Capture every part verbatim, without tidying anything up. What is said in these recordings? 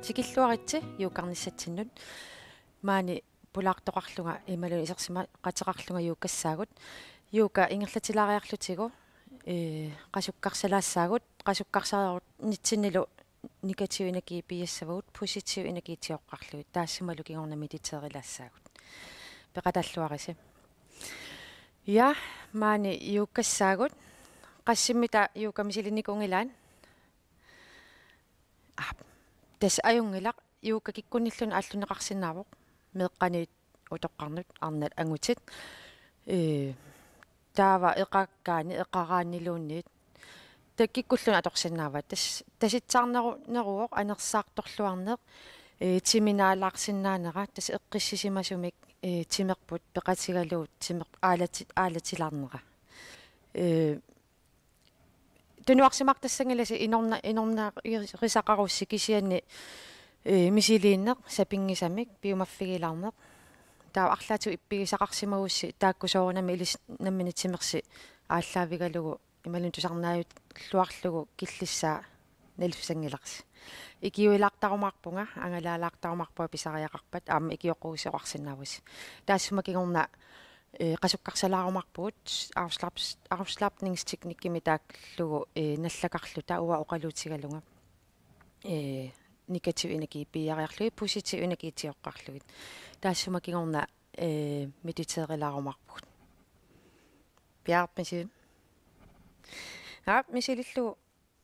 Tikilluaritsi yogarnissatsinnut. Maani pulaartoqarlunga imaluunniit isersimaqateqarlunga yogassaagut. Yoga ingerlatilaariarlutigu, ee, qasukkarsalaassaagut, qasukkarsarnitsinnilu negativ energi piiassavagut, positiv energi tioqqarlugit, taassumalu kingorna mediteerilaassaagut. Peqataalluarisi. Ja, maani yogassaagut. Qassimmita yoga misilinnikuunngilaat? Aap. Tassa ajunngilaq, yoga kikkunnilluunniit aallunneqarsinnaavoq. Meeqqaniit utoqqarnut, arnat angutit. Ee, taava eqaakkaani, eqaraanniluunniit. Taava kikkulluunniit atorsinnaavaat. Tassa tasitsaarneru-, neruvoq anersaartorluarneq, ee, timi naalaarsinnaanera, tassa eqqissisimasumik, ee, timerput peqatigalugu timer-, aalati-, aalatilaarnera. Ee, tunuarsimaartassanngilasi inorna-, inornarisaqarussi kisianni, ee, misiliinneq sapinngisamik piumaffigilaarneq. Taava arlaatigut ippigisaqarsimagussi taakku soorunami ilissi nammineq timersi aallaavigalugu imaluunniit tusarnaajulluarlugu killissaa nalissanngilarsi. Ikiuilaartarumaarpunga, angalaalaartarumaarpunga pisariaqarpat, aamma ikioqqugisoqarsinnaavusi. Taassuma kingorna, ee, qasukkarsalaarumaarpugut, afslaps-, afslapningsteknikkimik taallugu, ee, nallakarluta uanga oqaluutigalunga. Ee, negativ energi piiariarlugit, positiv energi tioqqarlugit. Taassuma kingorna, ee, mediteerilaarumaarpugut. Piaarpisi. Aap, misilillugu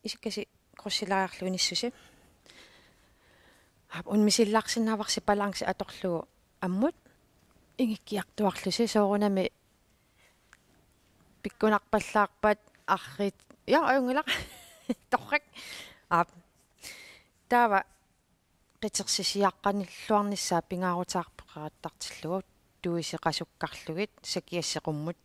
isikkasi krydsilaariarlugu inissusi. Aap, una misililaarsinnaavarsi balanci atorlugu ammut ingikkiartuarlusi soorunami pikkunarpallaarpat arriit. Ja, ajunngilaq. Torrak. Aap. Taava qitersisiaqqanilluarnissaa pingaarutaarpoq qerattartillugu, tuisi qasukkarlugit, sakiassi qummut.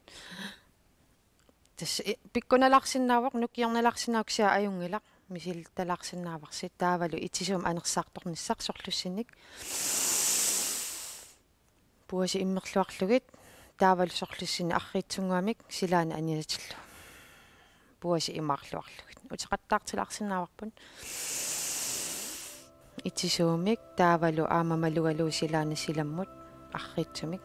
Tassa i-, pikkunalaarsinnaavoq, nukiornalaarsinnaavoq, kisianni ajunngilaq, misilittalaarsinnaavarsi, taavalu itisuumik anersaartornissaq sorlussinnik. Puasi immerluarlugit, taavalu sorlussinni arriitsunnguamik silaanni aniatillugu. Puasi imaarluarlugit. Uteqattaartilaarsinnaavarput. Itisuumik, taavalu aamma malugalugu silaanni silammut, arriitsumik.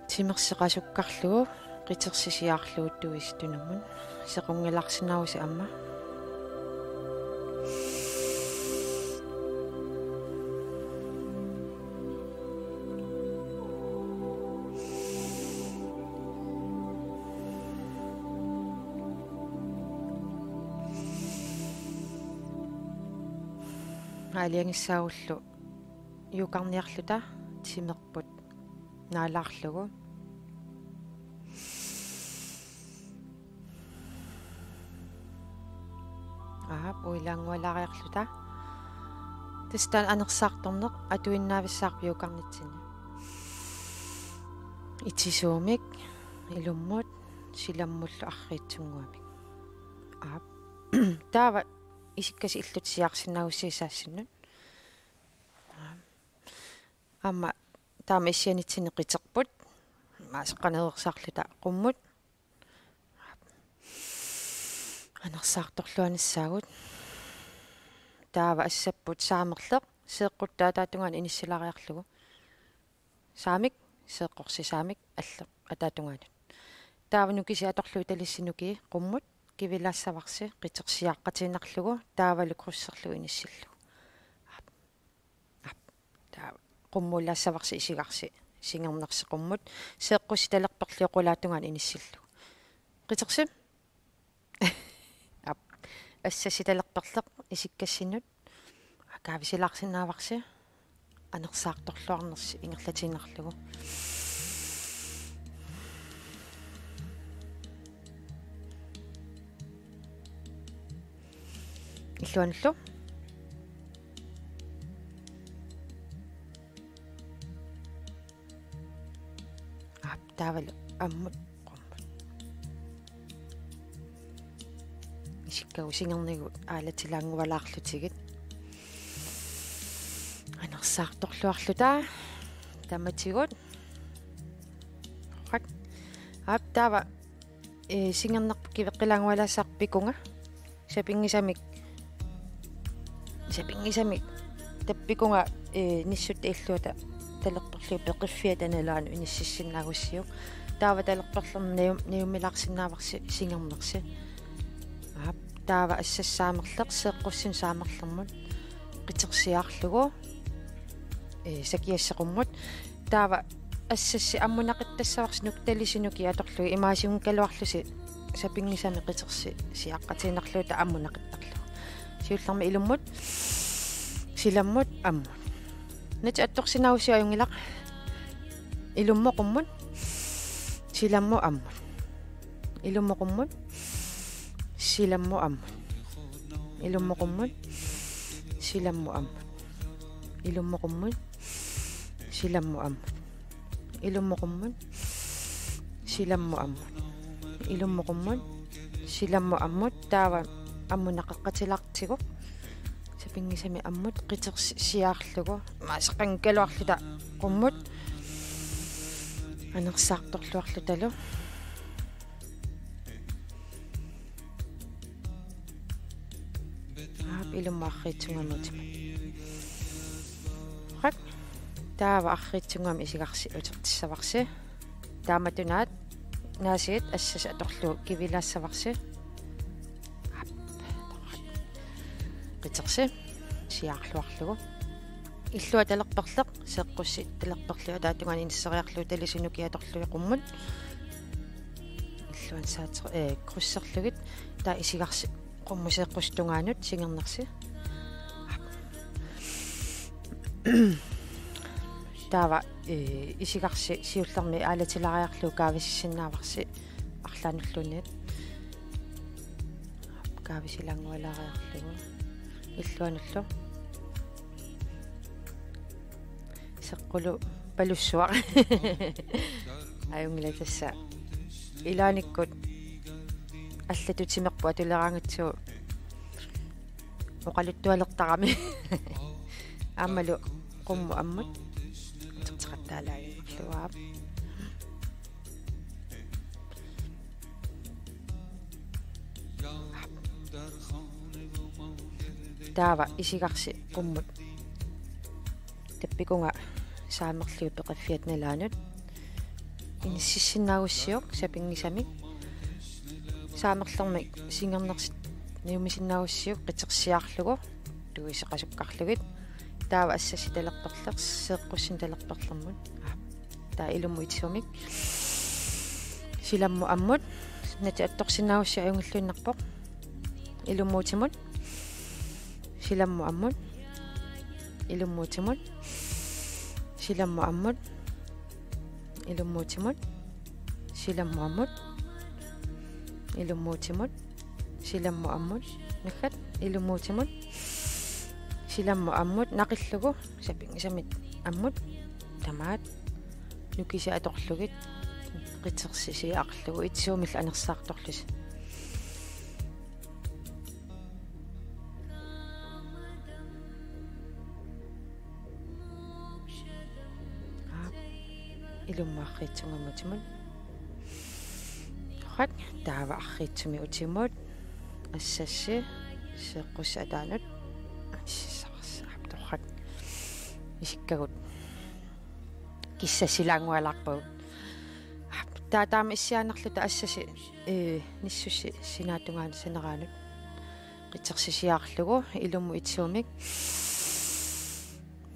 Timersi qasukkarlugu, qitersisiaarlugu tuisi tunummut. Sequnngilaarsinnaavusi aamma. Aalajangissaagullu yogarniarluta timerput naalaarlugu. Aap, uilaanngualaariarluta. Tassa taanna anersaartorneq atuinnavissaarpoq yogarnitsinni. Itisuumik, ilummut, silammullu arriitsunnguamik. Aap. Taava isikkasi illuta siaarsinnaagussi saassinnut. Aamma taama issianitsinni qiterput. Maaseqqaneersaarluta qummut. Anersaartorluanissaagut. Taava assapput saamerleq. Seeqquttaa ataatungaanut inissilaariarlugu. Saamik, seeqqorsisaamik, alleq, ataatungaanut. Taava nukisi atorlugit talissi nukii, qummut, kivilaassavarsi, qitersiaqqatiinnarlugu, taavalu krydserlugu inissillugu. Aap. Aap. Taava qummuulaassavarsi isigarsi, singernersi qummut, seeqqussi talerperli oqulaatungaanut inissillugu. Qitersi? Aap. Assassi talerperleq isikkassinnut. Kaavisilaarsinnaavarsi. Anersaartorluarnersi ingerlatiinnarlugu. Illuanullu. Aap, taavalu ammut qummut. Isikkagut singernigut aalatilaanngualaarlutigit. Anersaartorluarluta. Tamatigut. Hak. Aap, taava, ee, singernerput kiveqqilaanngualaassavarput pikunga. Sapinngisamik Tapinngisamik tappikunga, ee, nissutta illuata talerperlugit peqiffiata nalaanut inississinnaagussiuk. Taava talerperlermi najum-, najumilaarsinnaavarsi singernersi. Aap, taava assassaamerleq seeqqussineq saamerlermut qitersiaarlugu, ee, sakiassat qummut. Taava assassi ammunaqittassavarsi nuk-, talisi nukiit atorlugit, imaasiunngikkaluarlusi sapinngisamik qitersi siaqqatiinnarlugu taava ammunaqittarlugu. Siullermik ilummut, silammut, ammut. Natit attorsinnaagussiuk ajunngilaq. Ilummut qummut, silammut, ammut. Ilummut qummut, silammut, ammut. Ilummut qummut, silammut, ammut. Ilummut qummut, silammut, ammut. Ilummut qummut, silammut, ammut. Ilummut qummut, silammut, ammut. Taava ammunaqeqqatilaartigu sapinngisamik ammut qitersi-, siaarlugu. Imaasaqanngikkaluarluta qummut anersaartorluarlutalu. Aap, ilummut arriitsunnguamik utimut. Hak. Taava arriitsunnguamik isigarsi utertissavarsi. Taamatut naasiit assassi atorlugu kivilaassavarsi. Aap. Qitersi siaarluarlugu. Illuata talerperleq, seeqqussi talerperlugit ataatungaani inisseriarlugu talisi nukiit atorlugit qummut. Illuanut saatser-, ee, krydserlugit, taava isigarsi qummut seeqqussup tungaanut singernersi. Taava, ee, isigarsi siullermik aalatilaariarlugu kaavisissinnaavarsi arlaannulluunniit. Kaavisilaanngualaariarlugu illuanullu. Seqqullugu palussuaq. Ajunngilaq tassa. Ilaanikkut allatut timerput atuleraangatsigu oqaluttualertarami. Aammalu qummut ammut uterteqattaalaaginnarlugu. Taava isigarsi qummut tappikunga saamerlugit peqiffiata nalaanut inississinnaagussiuk sapinngisamik. Saamerlermik singernersi najumisinnaagussiuk qitersiaarlugu tuiseqasukkarlugit. Taava assassi talerperleq seeqqussinut talerperlermut. Taava ilummut itsumik. Silammut ammut. Natit attorsinnaagussiuk ajunngilluinnarpoq. Ilummut utimut. Silammut ammut. Ilummut utimut. Silammut ammut. Ilummut utimut. Silammut ammut. Ilummut utimut. Silammut ammut. Naggat. Ilummut utimut. Silammut ammut. Naqillugu. Sapinngisamik ammut. Tamaat. Nukisat atorlugit. Qitersi siaarlugu. Itsumillu anersaartorlusi. Aap. Ilummut arriitsunnguamik utimut. Hak, taava arriitsumik utimut. Assassi seeqqussi ataanut. Assassi, aap, torrak. Isikkagut. Kissassi ilaanngualaarpagut. Aap, taava taama issiaannarluta assassi, ee, nissussi sinaatungaanut saneraanut. Qitersi siaarlugu ilummut itsumik.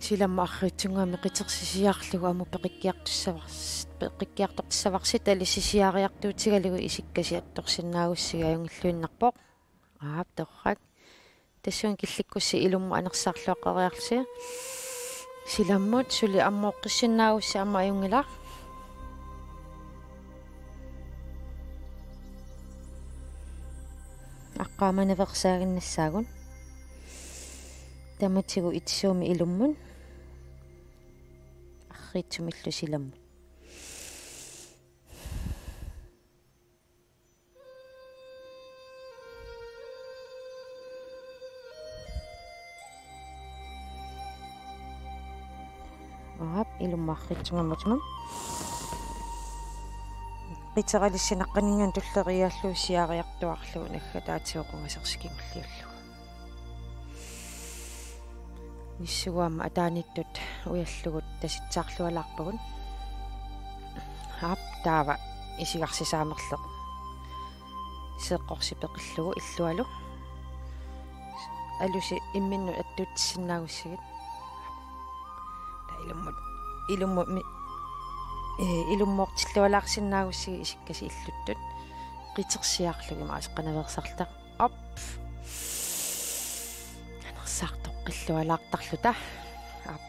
Silammut arriitsunnguamik qitersi siaarlugu ammut peqikkiartussavars-, peqikkiartortissavarsi talisi siaariartuutigalugu isikkasi attorsinnaagussiuk ajunngilluinnarpoq. Aap, torrak. Tassunga killikkussi ilummut anersaarluaqqeriarlusi. Silammut suli ammut oqqissinnaagussiuk aamma ajunngilaq. Aqqaamanaveersaaginnassaagut. Tamatigut itsumik ilummut. Arriitsumillu silammut. Aap, ilummut arriitsunnguamik utimut. Qiteralissi naqqaninngaanniit tulleriiaarlugu siaariartuaarlugu naggataatigut qungasersi kingulliullugu. Nissuguamma ataaniittut ujallugu tasitsaarlualaarpagut. Aap, taava isigarsisaamerleq seeqqorsi peqillugu illualu. Alusi imminnut attuutsisinnaagussigit. Taava ilummut, ilummut mi-, ee, ilummoortillualaarsinnaagussigit isikkasi illuttut. Qitersiarlugu ima aseqqanaveersarta. Op. Anersaartoqqillualaartarluta. Aap.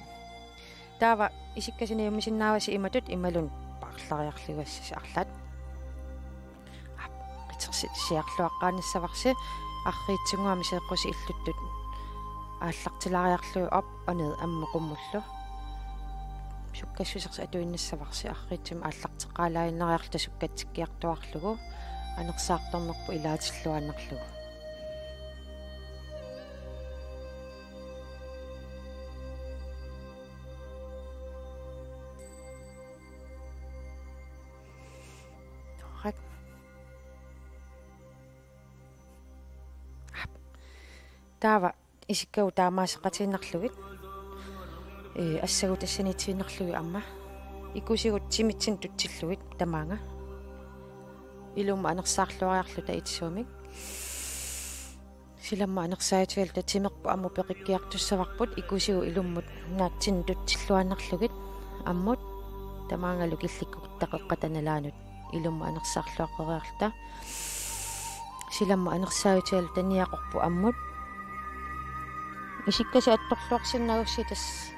Taava isikkasi najummisinnaavarsi imatut imaluunniit paarlariarlugu assasi arlaat. Aap. Qitersiarluaqqaannassavarsi arriitsunnguamik seeqqusi illuttut aallartilaariarlugu op, aneq ammut qummullu. Sukkassusersi atuinnassavarsi arriitsumik aallarteqqaalaaginnariarluta sukkatsikkiartuaarlugu anersaartornerput ilaatilluaannarlugu. Torrak. Aap. Taava isikkagut taamaaseqatiinnarlugit. Ee, assagut tassaniitiinnarlugit aamma. Ikusigut timitsinnut tutsillugit tamaanga. Ilummut anersaarluariarluta itisuumik. Silammut anersaatigaluta timerput ammut peqikkiartussavarput ikusigut ilummut naatsinnut tutsilluaannarlugit ammut tamaangalu killikkutta qeqqata nalaanut ilummut anersaarluaqqeriarluta. Silammut anersaatigaluta niaqorput ammut. Isikkasi attorluarsinnaagussi tassa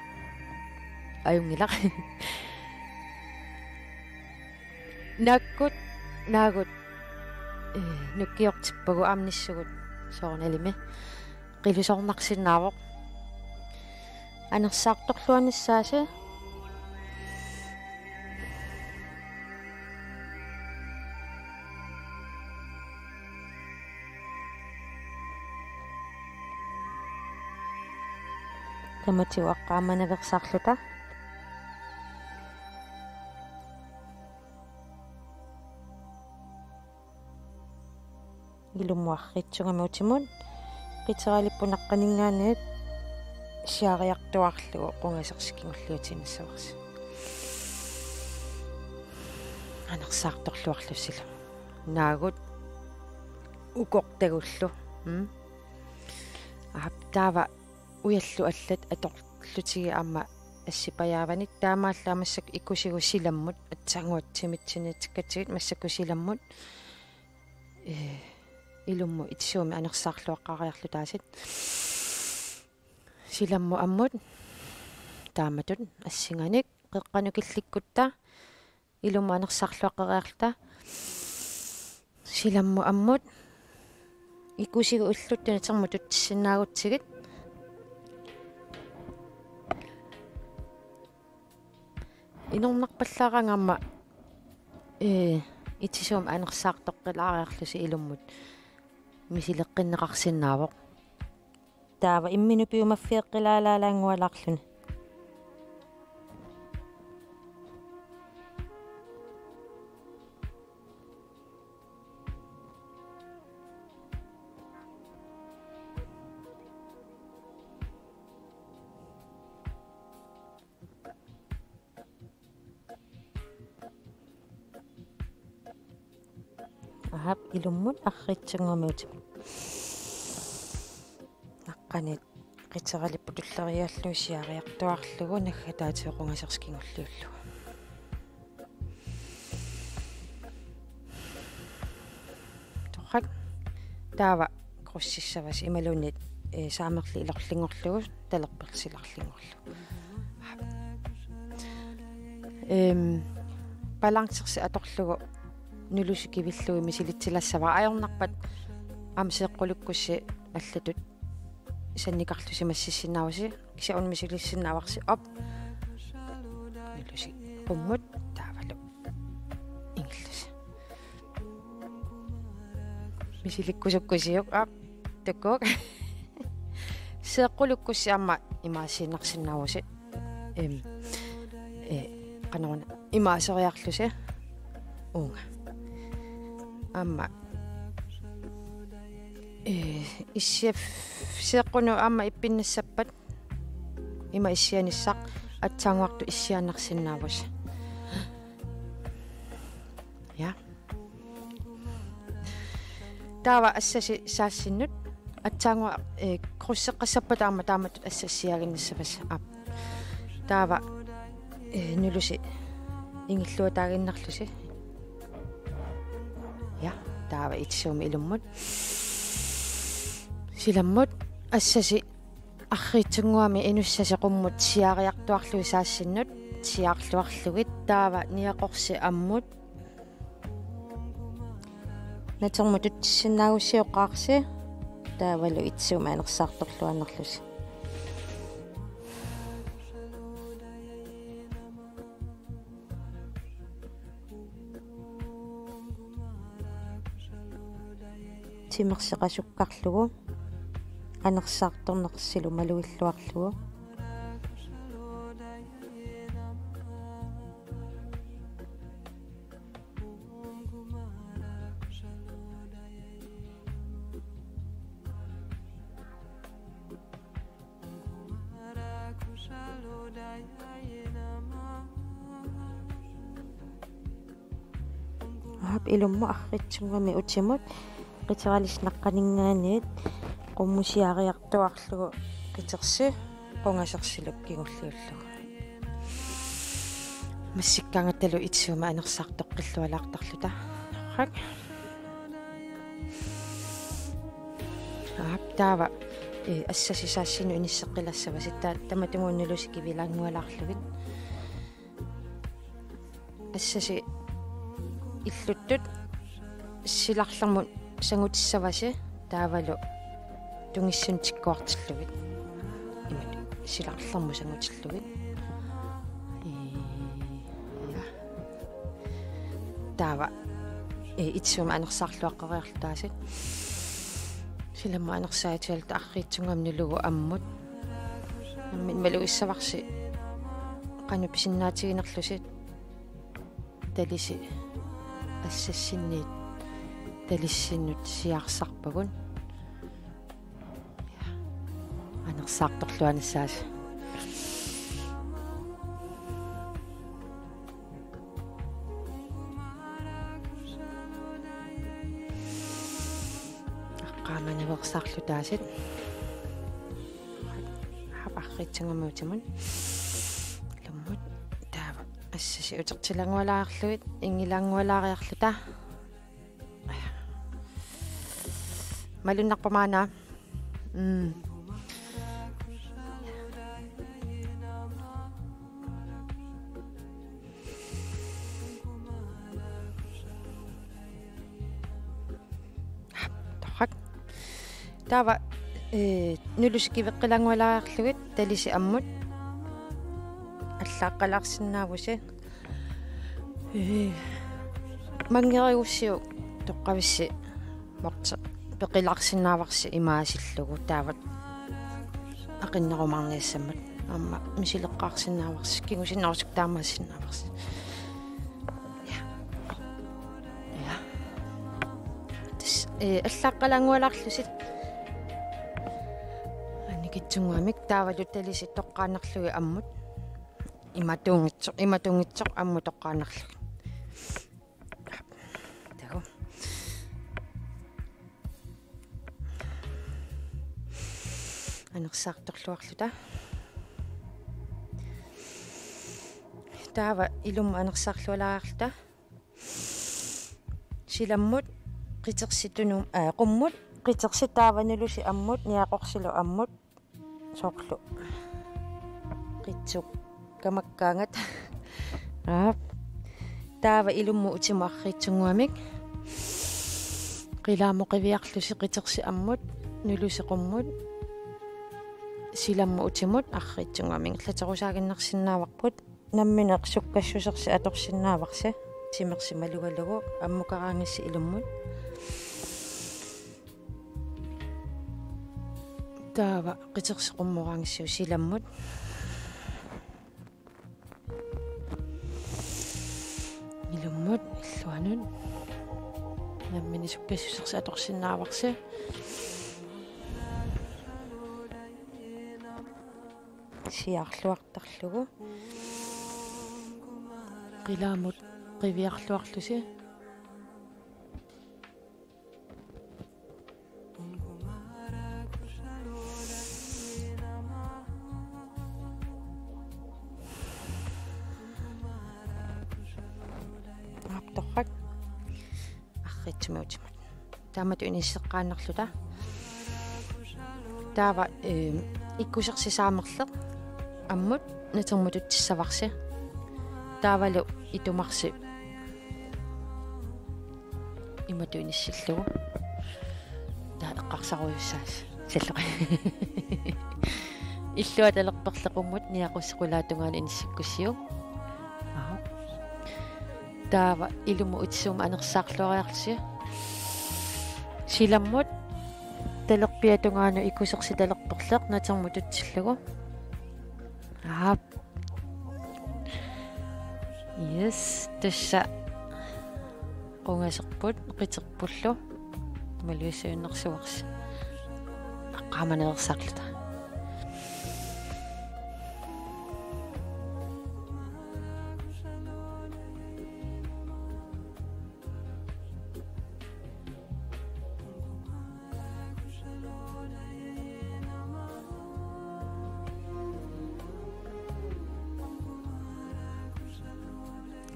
ajunngilaq. Naakkut, naagut, ee, nukkiortippagu aamma nissugut soorunalimi. Qilusoornarsinnaavoq. Anersaartorluanissaasi. Tamatigut aqqaamanaveersaarluta. Ilummut arriitsungami utimut qiteralipput naqqaninngaanniit siariartuaarlugu qungasersi kingulliutiinnassavarsi. Anersaartorluarlusilu. Naagut ukortagullu. Mm? Aap, taava ujallu allat atorlutigit aamma assipajaavanik taamaallaat massakkut ikusigut silammut aatsaannguaq timitsinnitsikkatsigut massakkut silammut, ee, ilummut itisuumik anersaarluaqqaariarlutaasiit. Silammut ammut taamatut assinganik qeqqanut killikkutta ilummut anersaarluaqqeriarluta. Silammut ammut ikusigut illuttut natermut tutsisinnaagutsigit. Inornarpallaaraangat aamma, ee, itisuumik anersaartoqqilaariarlusi ilummut misileqqinneqarsinnaavoq. Taava imminut piumaffigeqqilaalaalaanngualaarluni. Aap, ilummut arriitsungami utimut. Naqqaniit qiteralipput tulleriiaarlugu siariartuaarlugu naggataatigut qungasersi kingulliullugu. Torrak. Taava krussissavasi imaluunniit, ee, saamerli ilorlinngorlugu, talerpersilarlinngorlugu. Ehm, balancersi atorlugu nulusi kivillugit misilitsilassavara, ajornarpat aamma seeqqulukkussi allatut sannikarlusi massissinnaavusi, kisianni una misilissinnaavarsi, op. Nulusi qummut taavalu ingillusi. Misilikkusukkusiuk, aap, tukkuk. Seeqqulukkussi aamma imaasiinnarsinnaavusi. Em, ee, qanoruna imaaseriarlusi. Uunga. Ee, issiaf seeqqunut aamma ippinnissappat. Ima issianissaq aatsaannguartut issiaannarsinnaavusi. Ja. Taava assasi saassinnut aatsaannguaq, eh, krydseqqassappata aamma taamatut assasi siaaginnassavasi. Aap. Taava, eh, nulusi ingilluataaginnarlusi. Ja, taava itsuumi ilummut. Silammut assasi arriitsunnguami inussasi qummut siaariartuarlugit saassinnut siaarluarlugit, taava niaqorsi ammut. Natermut tutsissinnaagussiuk oqarsi, taavalu itsuumi anersaartorluaannarlusi. Timersi qasukkarlugu, anersaartornersilu malugilluarlugu. Aap, ilummut arriitsunnguami utimut, qiteralissi naqqaninngaanniit qummut siaariartuarlugu qitersi qungasersilu kingulliullugu. Massakkut taannalu itsuumi anersaartoqqillualaartarluta. Hak. Aap, taava, eh, assasi saassinnut inisseqqilassavasi, taava tamatumunnga nulusi kivilaanngualaarlugit. Assasi illuttut silarlermut sangutissavasi, taavalu tungissunik tikkuartillugit. Imatut silarlermut sangutillugit. Ii, ja. Taava, eh, itsuumi anersaarluaqqeriarlutaasiit. Silammut anersaatigaluta arriitsunnguamik nulugu ammut. Nammineq malugissavarsi qanoq pisinnaatiginerlusi. Talisi assassinniit talissinnut siaarsarpagut. Anersaartorluanissaasi. Aqqaamaniveersaarlutaasiit. Aap, arriitsunnguamik utimut. Ilummut. Taava assasi utertilaanngualaarlugit, inngilaanngualaariarluta. Malunnarpa maanna? Mm. Torrak. Taava, eh, nulusi kiveqqilaanngualaariarlugit talisi ammut. Allaaqqalaarsinnaavusi. Eh, manngerigussiuk toqqavissi morteq peqilaarsinnaavarsi imaasillugu, taava aqinnerumaarniassammat. Aamma misileqqaarsinnaavarsi, kingusinnerusukkut taamaassinnaavarsi. Ja. Ja. Tassa, eh, allaaqqalaanngualaarlusi. Annikitsunnguamik taavalu talisi toqqaannarlugit ammut. Imatuunngitsoq, imatuunngitsoq ammut toqqaannarlugit. Taku. Anersaartorluarluta. Taava ilummut anersaarlualaariarluta. Silammut qitersi tunum-, aa, qummut qitersi, taava nulusi ammut, niaqorsilu ammut. Soorlu qitsuk kamakkaangat. Aap. Taava ilummut utimut arriitsunnguamik. Qilaamut qiviarlusi qitersi ammut, nulusi qummut. Silammut utimut arriitsunnguamik. Ingerlaterusaaginnarsinnaavarput. Nammineq sukkassusersi atorsinnaavarsi. Timersi malugalugu ammukaraangassi ilummut. Taava qitersi qummoraangassiuk silammut. Ilummut, illuanut. Nammineq sukkassusersi atorsinnaavarsi. Tiaarluartarlugu. Qilaamut qiviarluarlusi. Aap, torrak. Arriitsumik utimut. Taamatut inisseqqaannarluta. Taava, eh, ikkusersi saamerleq ammut natermut utissavarsi. Taavalu itumarsi imatut inissillugu. Taava eqqarsarujussuusi. Salloqi. Illua talerperleq qummut niaqussi qulaatungaanut inissikkussiuk. Aha. Taava ilummut utisuumik anersaarluariarlusi. Silammut talerpiata tungaanut ikkusersi talerperleq natermut utissillugu. Aap. Yes, tassa qungaserput qiterpullu. Malugissagunarsuarsi. Aqqaamaneersaarluta.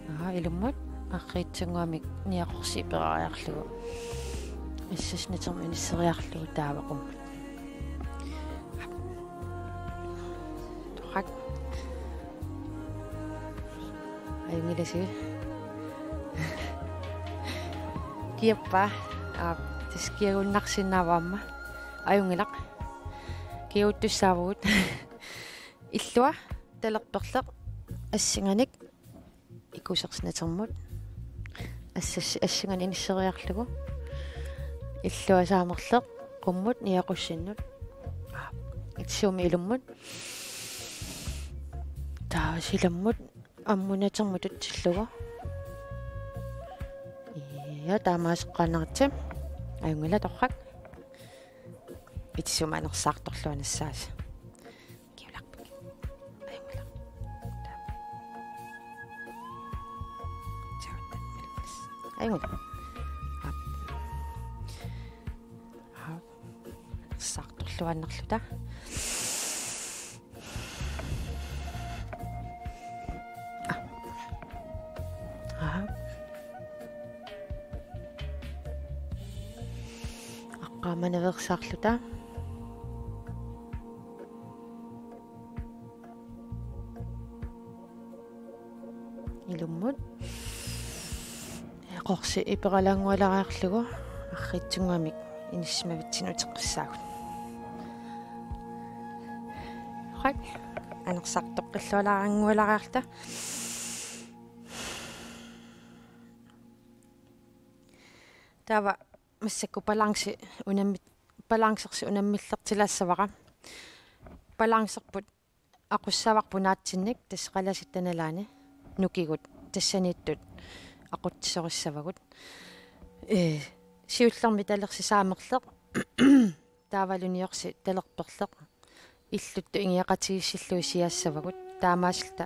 Aha, ilummut arriitsunnguamik niaqorsi iperariarlugu. Assassi natermut inisseriarlugu taava qummut. Torrak. Ajunngilasi. Kiappaa. Aap, tassa kiagunnarsinnaavoq aamma. Ajunngilaq. Kiaguttussaavugut. Illua talerperleq assinganik ikkusersi natermut. Assassi assinganik inisseriarlugu. Illua saamerleq qummut niaqussinnut. Aap, utisuumik ilummut. Taava silammut ammut natermut utissillugu. Ja, taamaaseqqaannaritsi. Ajunngilaq, torrak. Utisuumik anersaartorluarnissaasi. Kiularpik. Ajunngilaq. Ajunngilaq. Aap. Aap. Anersaartorluarnerluta. Aha. Aqqaamaneersaarluta. Ilummut. Qorsi iperalaanngualariarlugu arriitsunnguamik inissimavitsinni uteqqissaagut. Hak. Anersaartoqqillualaanngualariarluta. Taava massakkut balanci unammi-, balancersi unammillertilaassavara. Balancerput aqussavarput naatsinnik, tassa qalasitta nalaani nukigut tassaniittut aqutsisorissavagut. Ee, siullermik talersi saamerleq, taavalu niorsi talerperleq, illuttut ingiaqatigiissillugu siaassavagut, taamaasilluta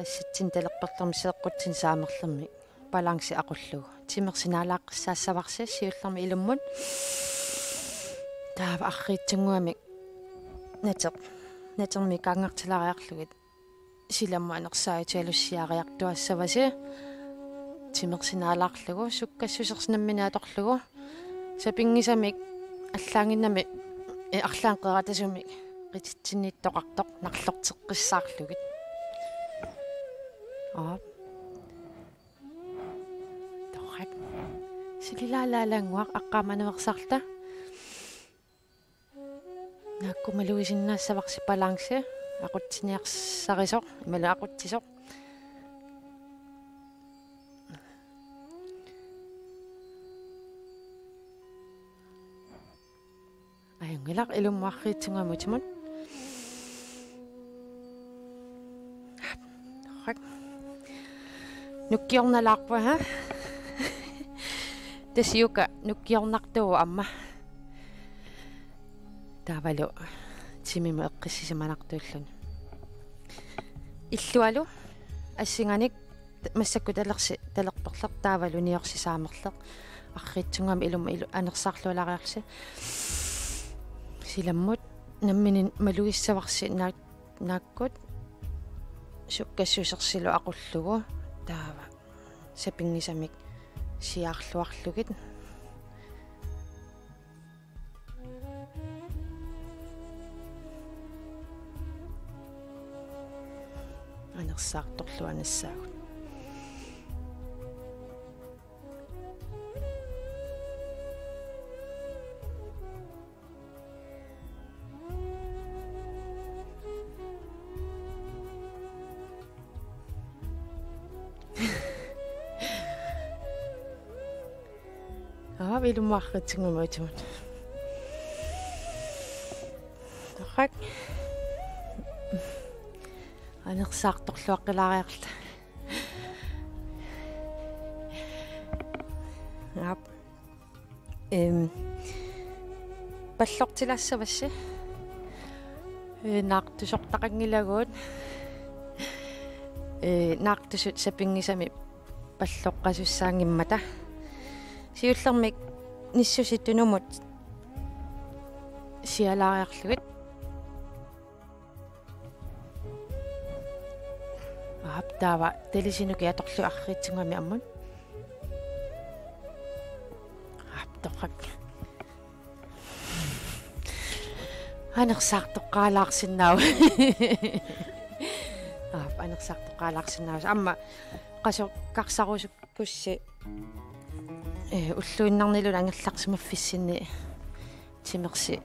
assatsinnik talerperlermi seeqqutsinnut saamerlermi balanci aqullugu. Timersi naalaaqqissaassavarsi siullermik ilummut. Taava arriitsunnguamik nater-, natermik kaangartilaariarlugit silammut anersaajutigalugu siaariartuaassavasi. Timersi naalaarlugu, sukkassusersi nammineq atorlugu. Sapinngisamik allaannginnami, eh, arlaannik qeratasumik qititsinniittoqartoq narlorteqqissaarlugit. Aap. Torrak. Sulilaalaalaannguaq, aqqaamaneersaarluta. Naakku malugisinnaassavarsi balanci aqutsiniarsarisoq, imaluunniit aqutsisoq. Ajunngilaq, ilummut arriitsunnguamik utimut. Hak. Nukkiornalaarpunga, ha? Tassa yoga nukkiornartuuvoq aamma. Taavalu timimut eqqissisimanartuulluni. Illualu assinganik massakkut talersi talerperleq taavalu niorsi saamerleq. Arriitsunnguamik ilumut ilu anersaarlualaariarlusi. Silammut nammineq malugissavarsi naak-, naakkut sukkassusersilu aqullugu taava sapinngisamik siaarluarlugit. Anersaartorluaannassaagut. Aap, ilumut arriitsunnguamik utimut. Torrak. Anersaartorluaqqilaariarluta. Aap. Em, pallortilaassavassi. Ee, naartusortaqanngilagut. Ee, naartusut sapinngisamik palloqqasussaanngimmata. Siullermik nissusi tunumut sialaariarlugit. Aap, taava talisinukit atorlugu arriitsunnguamik ammut. Aap, torrak. Anersaartoqqaalaarsinnaavoq. Aap, anersaartoqqaalaarsinnaavoq. Aamma qasukkarsarusukkussi, ee, ulluinnarnilu angerlarsimaffissinni timersi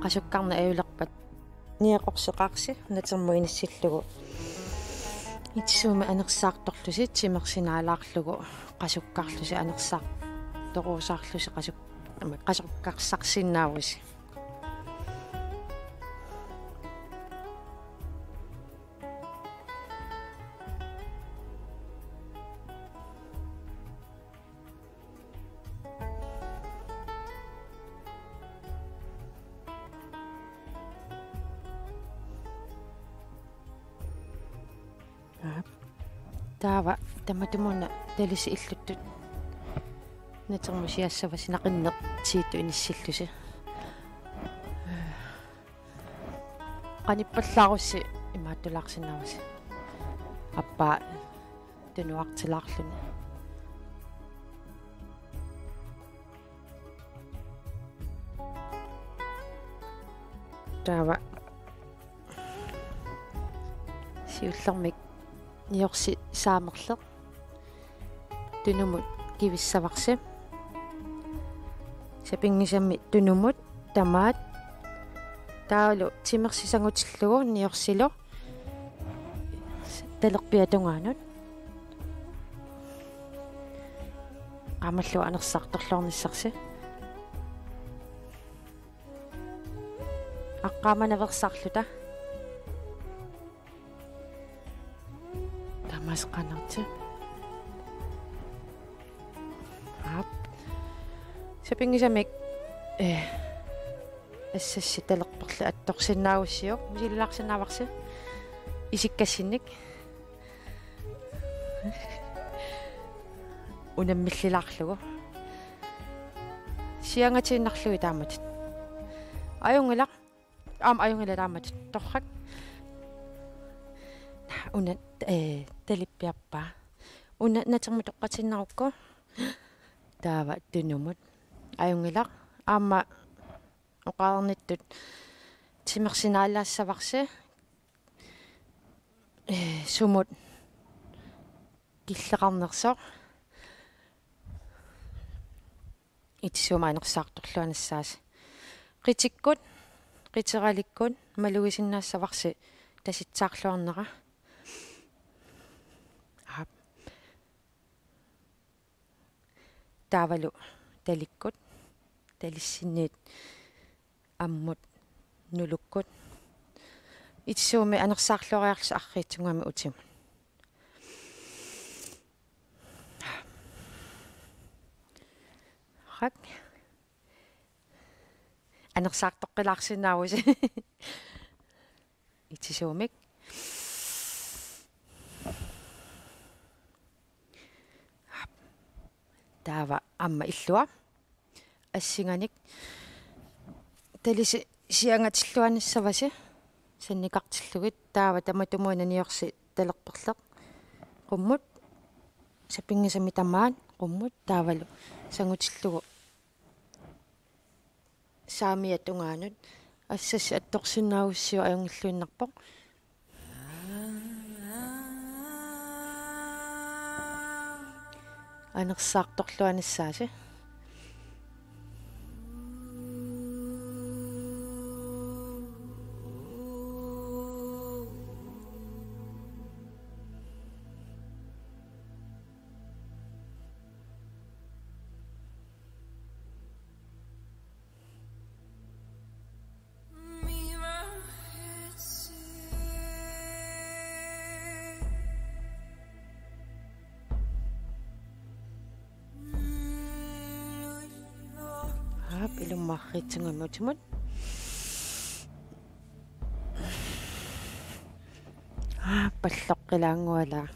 qasukkarneq ajulerpat niaqorseqaarsi natermut inissillugu. Itisuumik anersaartorlusi timersi naalaarlugu qasukkarlusi anersaartoruusaarlusi qasuk-, qasukkarsarsinnaavusi. Aap. Taava tamatumuuna talisi illuttut natermut siassavasi naqinneq tiitut inissillusi. Qanippallaarussi imaattulaarsinnaavasi. Appaa tunuartilaarluni. Taava siullermik niorsi saamerleq tunumut kivissavarsi. Sapinngisamik tunumut tamaat. Taavalu timersi sangutillugu niorsilu talerpiata tungaanut. Qaamallugu anersaartorluarnissarsi. Aqqaamanaveersaarluta. Tamasaqaannarti. Aap. Sapinngisamik, eh, assassi talerperleq attorsinnaagussiuk, misililaarsinnaavarsi. Isikkassinnik. Unammillilaarlugu. Siangatiinnarlugit taamatut. Ajunngilaq. Aamma ajunngilaq taamatut. Torrak. Una, eh, talippiarpaa. Una natermut toqqatsinnarukku. Taava tunumut. Ajunngilaq. Aamma oqarnittut timersi naalaassavarsi. Eh, sumut killeqarnersoq. Itisuumik anersaartorluaannassavasi. Qitikkut, qiteralikkut, malugisinnaassavarsi tasitsaarluarnera. Aap. Taavalu talikkut, talissinniit ammut nulukkut. Itisuumik anersaarluariarlusi arriitsunnguamik utimut. Rak. Anersaartoqqilaarsinnaavusi. Itisuumik. Taava aamma illua assinganik talisi siangatilluanissavasi sannikartillugit, taava tamatumuuna niorsi talerperleq qummut sapinngisamik tamaat qummut taavalu sangutillugu saamiata tungaanut. Assassi attorsinnaagussiuk ajunngilluinnarpoq. Anersaartorluanissaasi. Aap, ilummaarriitsungami utimut. Aap, palloqqilaanngualaaq.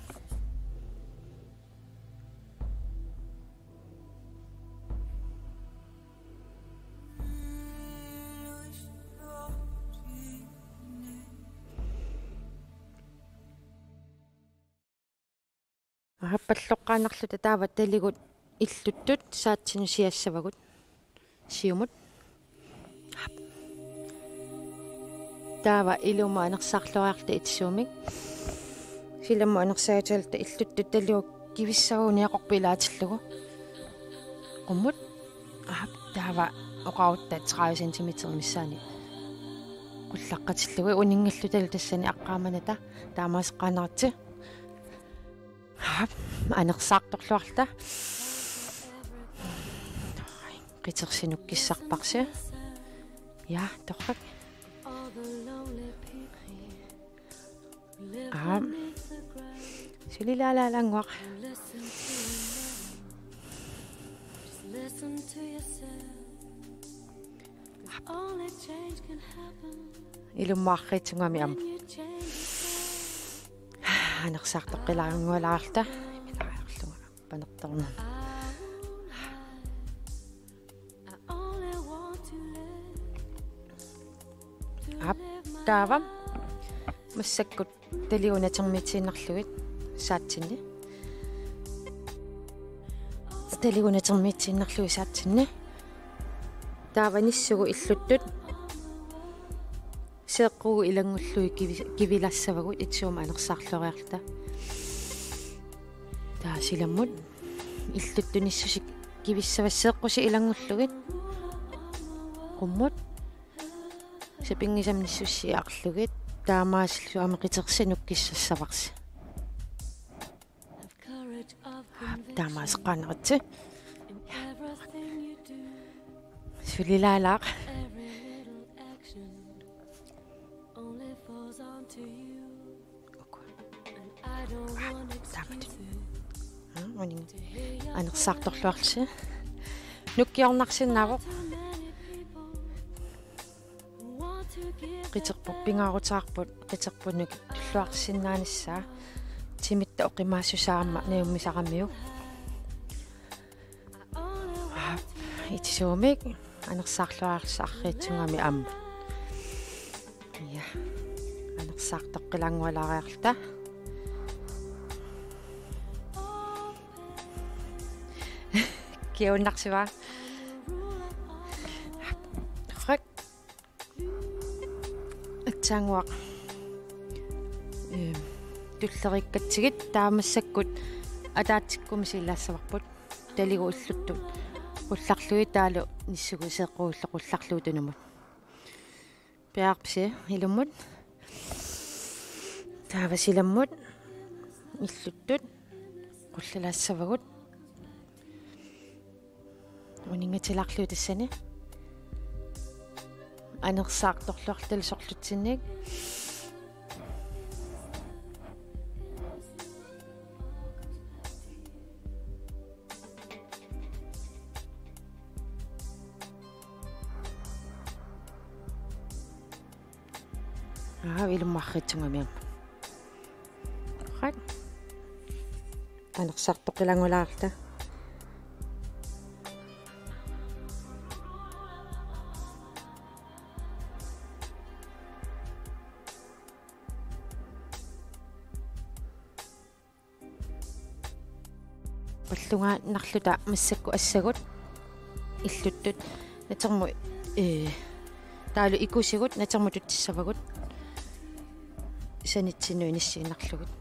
Aap, palloqqaannarluta taava taligut illuttut saatsinnut siassavagut. Siumut. Taava ilummut anersaarluariarluta itisuumik. Silammut anersaatigaluta illuttut taligut kivissavagut uniaqorpiit ilaatillugu. Qummut. Aap, taava oqarutta tredive centimeter missaani qullaqqatillugit, uninngallutalu tassani aqqaamanata, taamaaseqqaannaritsi. Aap, anersaartorluarluta. Qitersi nukkissarparsi. Ja, torrak. Aap. Sulilaalaalaannguaq. Ilummaarriitsungami aamma. Anersaartoqqilaanngualaarluta. Iminaajarlunga panertornera. Aap, taava massakkut taligut natermiitsiinnarlugit saatsinni. Taligut natermiitsiinnarlugit saatsinni. Taava nissugut illuttut seeqqugut ilanngullugit kivi-, kivilassavagut itisuumik anersaarluariarluta. Taava silammut illuttut nissusi kivissavasi seeqqusi ilanngullugit. Qummut. Sapinngisamik nissusiarlugit. Taamaasillugu aamma qitersi nukkissassavarsi. Taamaaseqqaannaritsi. Sulilaalaaq. Taamatut. Aa, uninga. Anersaartorluarlusi. Nukkiornarsinnaavoq. Qiterput pingaarutaarput, qiterput nukitulluarsinnaanissaa. Timitta oqimaassusaa aamma najummisaramiuk. Aap, itisuumik anersaarluarlusi arriitsungami aamma. Ja. Anersaartoqqilaanngualaariarluta. Kiunnarsivaa. Frik. Aatsaannguaq. Ehm, tulleriikkatsigit taava massakkut ataatsikkummi silaassavarput. Taligut illuttut qullarlugit taavalu nissugut seeqqugullu qullarlugit tunumut. Piaarpisi ilummut. Taava silammut illuttut qullalaassavagut. Uninngatilaarlugu tassani. Anersaartorluarluta sorlutsinnik. Aa, ilummaarriitsungami aamma. Anersaartoqqilaanngualaarta. Pallungaannarluta massakkut assagut illuttut natermut, ee, taavalu ikusigut natermut tutsissavagut sanitsinnut inissiinnarlugit.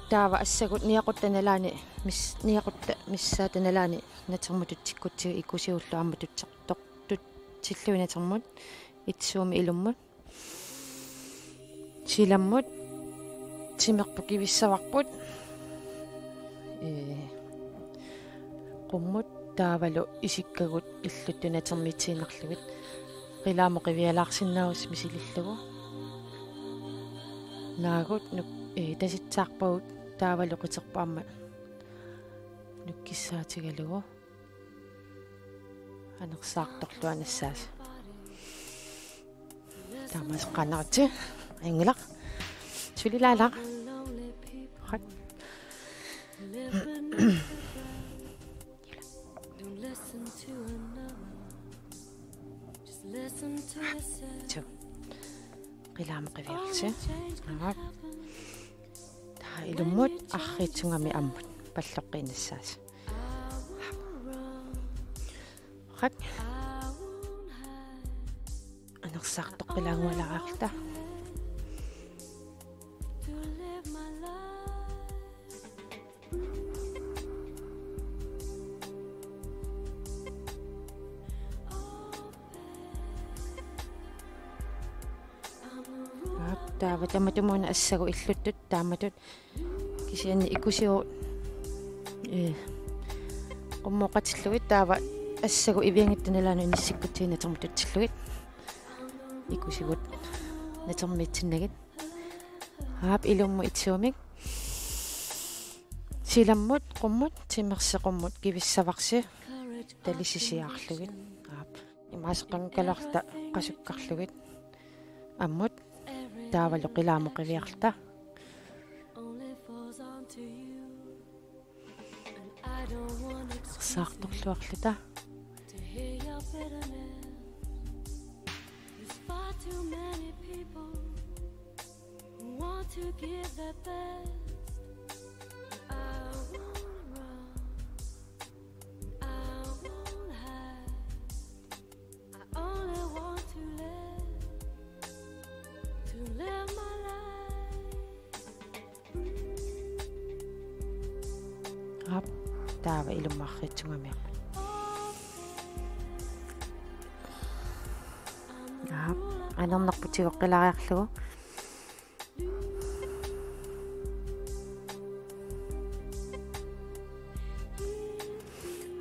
Taava assagut niaqutta nalaani mis-, niaqutta missaata nalaani natermut tutsikkutsigu ikusigullu aamma tutsartoq tutsillugit natermut itsuumik ilummut. Silammut, timerput kivissavarput, ee, qummut taavalu isikkagut illuttut natermiitsiinnarlugit. Qilaamut qivialaarsinnaavusi misilillugu. Naagut nuk-, ee, tasitsaarpagut taavalu qiterput aamma nukkissaatigalugu. Anersaartorluarnissaasi. Taamaseqqaannaritsi. Anngilaq. Sulilaalaq. Hak. Su. Qilaamut qiviarsi. Aap. Taava ilummut arriitsungami ammut palloqqiinnassaasi. Hak. Anersaartoqqilaanngualaarta. Aap, taava tamatumuuna assagut illuttut taamatut kisianni ikusigut, ee, qummut oqatillugit taava assagut iviangitta nalaanut inissikkutsigu natermut tutsillugit. Ikusigut natermiitsinnagit. Aap, ilummut itsuumik. Silammut qummut, timersi qummut kivissavarsi. Talisisiaarlugit. Aap. Imaaseqqanngikkaluarluta qasukkarlugit. Ammut. Taavalu qilaamut qiviarluta. Anersaartorluarluta. Aap, taava ilummut arriitsungami ammut. Aap, anernerput tigoqqilaariarlugu.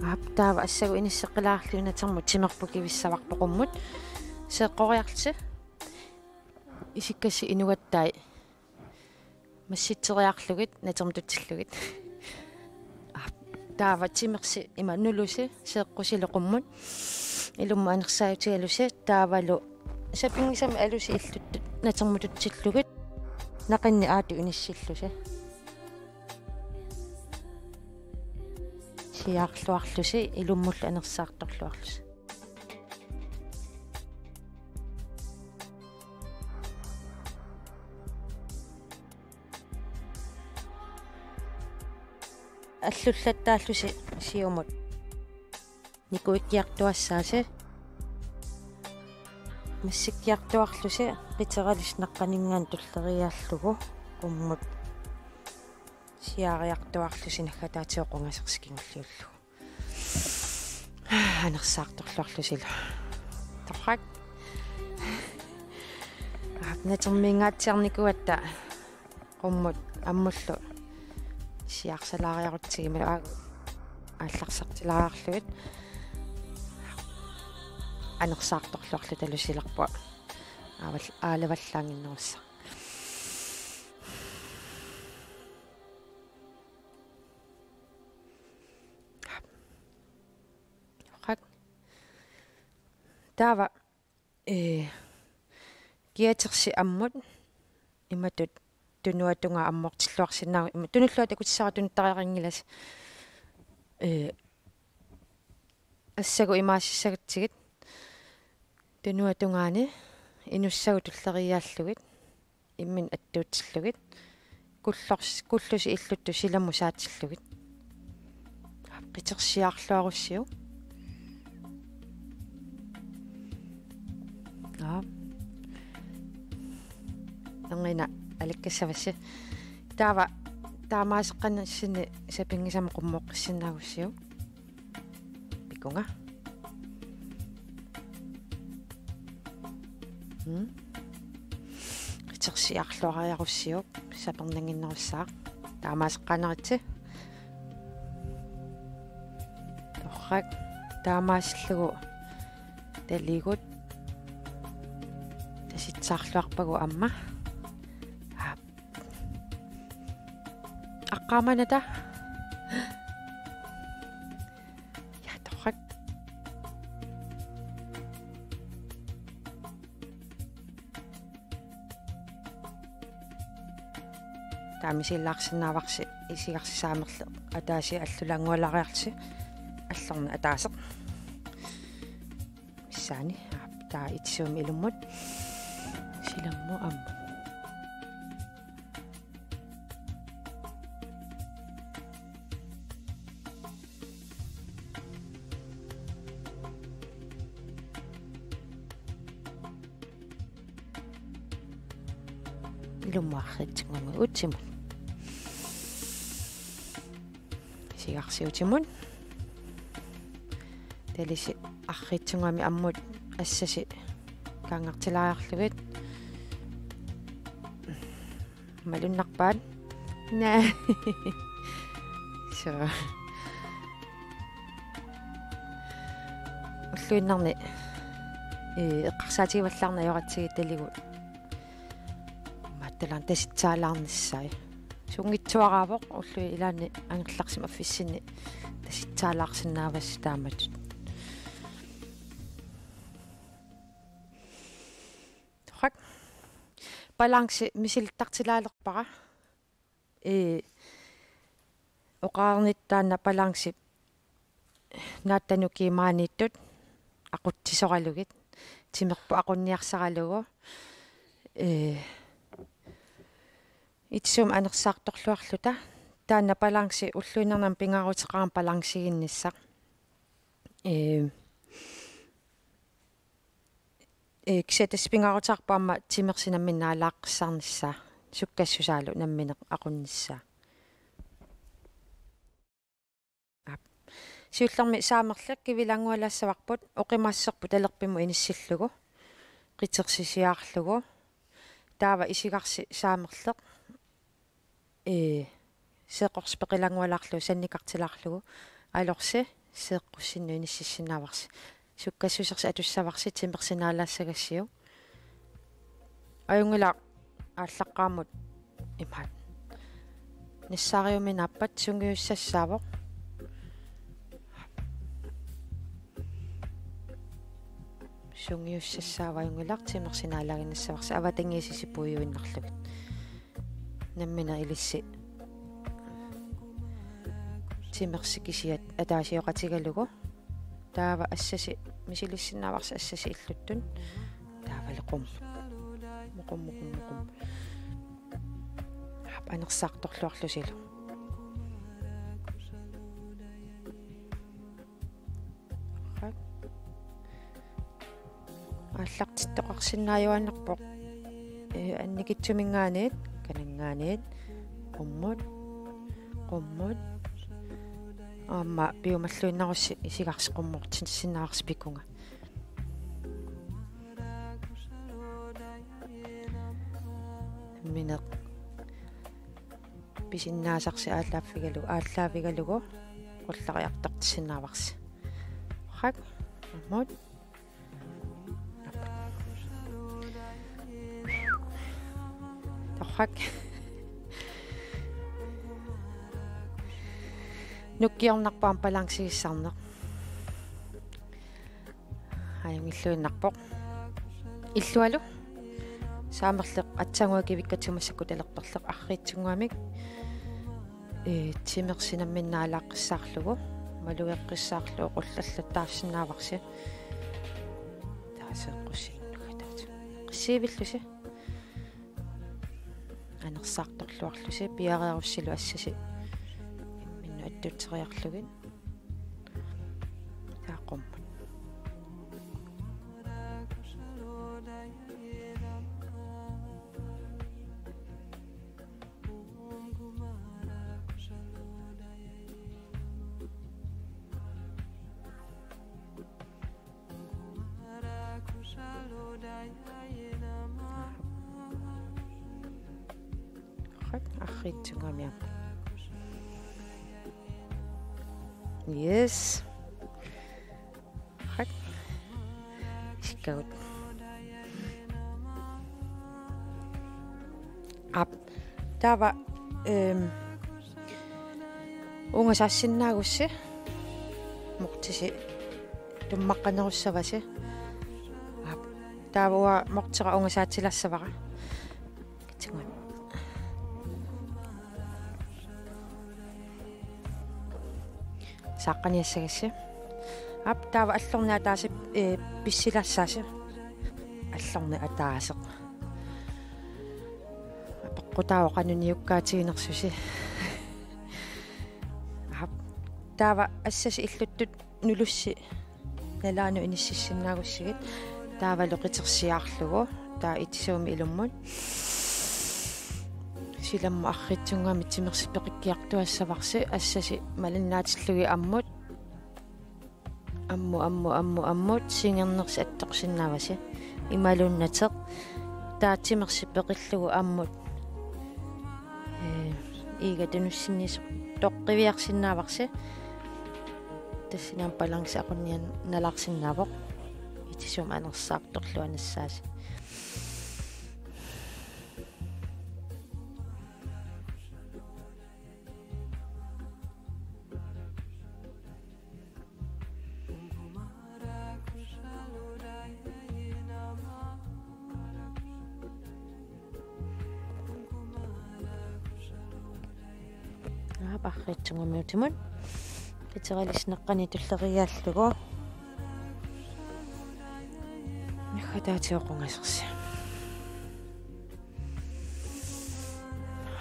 Aap, taava assagut inisseqqilaarlugit natermut timerput kivissavarput qummut. Seeqqoriarlusi. Isikkasi inugattai. Massitseriarlugit, natermut tutsillugit. Aap, taava timersi ima nulusi, seeqqusilu qummut. Ilummut anersaajutigalusi, taavalu sapinngisamik alusi illuttut, natermut tutsillugit. Naqinni aatut inissillusi. Siaarluarlusi, ilummullu anersaartorluarlusi. Allullattaallusi siumut. Nikuikkiartuassaasi. Massikkiartuarlusi qiteralisi naqqaninngaanniit tulleriiaarlugu qummut. Siaariartuarlusi naggataatigut qungasersi kingulliullugu. Anersaartorluarlusilu. Torrak. Aap, natermiinngatsiarnikuugatta qummut ammullu siaarsalaariarutsigimmalu aa-, aallarsartilaariarlugit. Anersaartorluarlutalu silarput. Aaval-, aalavallaannginnerussaq. Torrak. Taava, ee, Kiatersi ammut imatut tunuatungaa ammukartilluarsinnaavugut, ima tunullugu takutissara tunuttariaqanngilasi. Ee, assagut imaassissagatsigit tunuatungaani inussagut tulleriiaallugit, imminut attuutillugit, kullors-, kullusi illuttut silammut saatillugit. Qitersiarluarussiuk. Aa. Erniinnaq alakkassavassi. Taava taamaaseqqanersinni sapinngisamik qummooqqissinnaagussiuk. Pikunga. Mm. Qitersiarluariarussiuk, sapernannginnerussaaq. Taamaaseqqaaneritsi. Torrak. Taamaasillugu taligut. Tasitsaarluarpagut aamma. Aap. Aqqaamanata. Ja, torrak. Taava misilaarsinnaavarsi isigarsi saamerleq ataaseq allulaanngualaariarsi, allorneq ataaseq. Missaani, aap, taava itisuumik ilummut. Silammut ammut. Ilummut arriitsunnguamik utimut. Isigarsi utimut. Talisi arriitsunnguamik ammut assasi kaangartilaariarlugit. Malunnarpaat. Naa. So. Ulluinnarni, ee, eqqarsaatigivallaarneq ajoratsigit taligut. Imaattulaan tasitsaalaarnissaat. Sunngitsuaraavoq ulluit ilaanni angerlarsimaffissinnit tasitsaalaarsinnaavassi taamatut. Torrak. Balanci misilittartilaalerpara. Ee, oqarnittaaq taanna balanci naattanuki maaniittut aqutsisoralugit, timerput aqunniarsaralugu, ee, itisuumik anersaartorluarluta. Taanna balanci ulluinnarni aamma pingaaruteqarami balanciginnissaq. Ee, ee, kisianni tassa pingaaruteqarpoq aamma timersi nammineq naalaaqqissaarnissaa, sukkassusaalu nammineq aqunnissaa. Aap. Siullermik saamerleq kivilaanngualaassavarput, oqimaassuserput talerpimmut inissillugu, qitersisiarlugu, taava isigarsi saamerleq, ee, seeqqorsi peqilaanngualaarlugu sannikartilaarlugu, alorsi seeqqussinnut inissisinnaavarsi. Sukkassusersi atussavarsi timersi naalaassagassiuk. Ajunngilaq aallaqqaammut imaat. Nassaariuminaappat sungiussassaavoq. Sungiussassaavoq ajunngilaq timersi naalaaginnassavarsi avatangiisit sipuiuinnarlugit. Nammineq ilissi timersi kisiat ataasioqatigalugu. Taava assasi misilissinnaavarsi assasi illuttut. Taavalu qummut. Qummut, qummut, qummut. Aap, anersaartorluarlusilu. Aallartittoqarsinnaajuaannarpoq. Ee, annikitsuminngaanniit, kananngaanniit, qummut, qummut. Aamma piumalluinnarussi isigarsi qummoortissinnaavarsi pikunga. Nammineq pisinnaasarsi aallaaffigalugu, aallaavigalugu qullariartortissinnaavarsi. Hak. Ammut. Torrak. Nukkiornarpoq aamma balancigissarneq. Ajunngilluinnarpoq. Illualu. Saamerleq aatsaannguaq kivikkatsigu massakkut talerperleq arriitsunnguamik, ee, timersi nammineq naalaaqqissaarlugu, malugeqqissaarlugu qullallattaarsinnaavarsi. Taaseeqqussi nukkataat. Qissiivillusi. Anersaartorluarlusi, piareerussilu assasi imminnut attutseriarlugit. Taava qummut. Qaq, arriitsunnguamik aamma. Yes. Qaq. Isikkagut. Aap. Taava, ehm, ungasaassinnaagusi mortisi tummaqqanerussavasi. Aap. Taava uanga mortera ungasaatsilaassavara. Katsinguan. Saaqqaniassagassi. Aap, taava allorneq ataaseq, ee, pissilaassaasi. Allorneq ataaseq. Apeqqutaavoq qanoq niukkaatiginersusi. Aap, taava assasi illuttut nulussi nalaanut inississinnaagusigit, taavalu qitersiaarlugu, taava itisuumik ilummut. Silammut arriitsunnguamik timersi peqikkiartuassavarsi, assasi malinnaatillugit ammut. Ammut, ammut, ammut, ammut, singernersi attorsinnaavasi. Imaluunnatik. Taava timersi peqillugu ammut. Ee, iiga tunussinniisoq toqqiviarsinnaavarsi. Tassani aamma balanci aqunnianalaarsinnaavoq. Itisuumik anersaartorluarnissaasi. Aap, arriitsunnguamik utimut. Qiteralissi naqqani tulleriiaallugu. Naggataatigut qungasersi.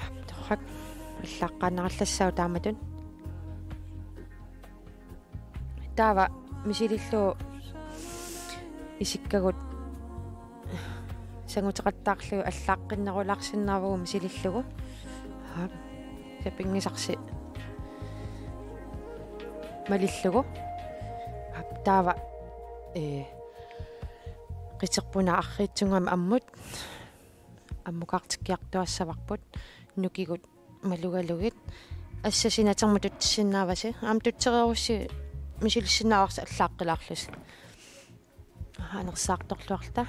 Aap, torrak. Allaaqqaannarallassaaq taamatut. Taava misilillugu isikkagut sanguteqattaarlugit allaaqqinnerulaarsinnaavugut misilillugu. Aap, sapinngisarsi malillugu. Aap, taava, ee, qiterpuna arriitsunnguamik ammut. Ammukaartikkiartuassavarput nukigut malugalugit. Assasi natermut tutsissinnaavasi. Aamma tutsereerussi misilissinnaavasi allaaqqilaarlusi. Anersaartorluarluta.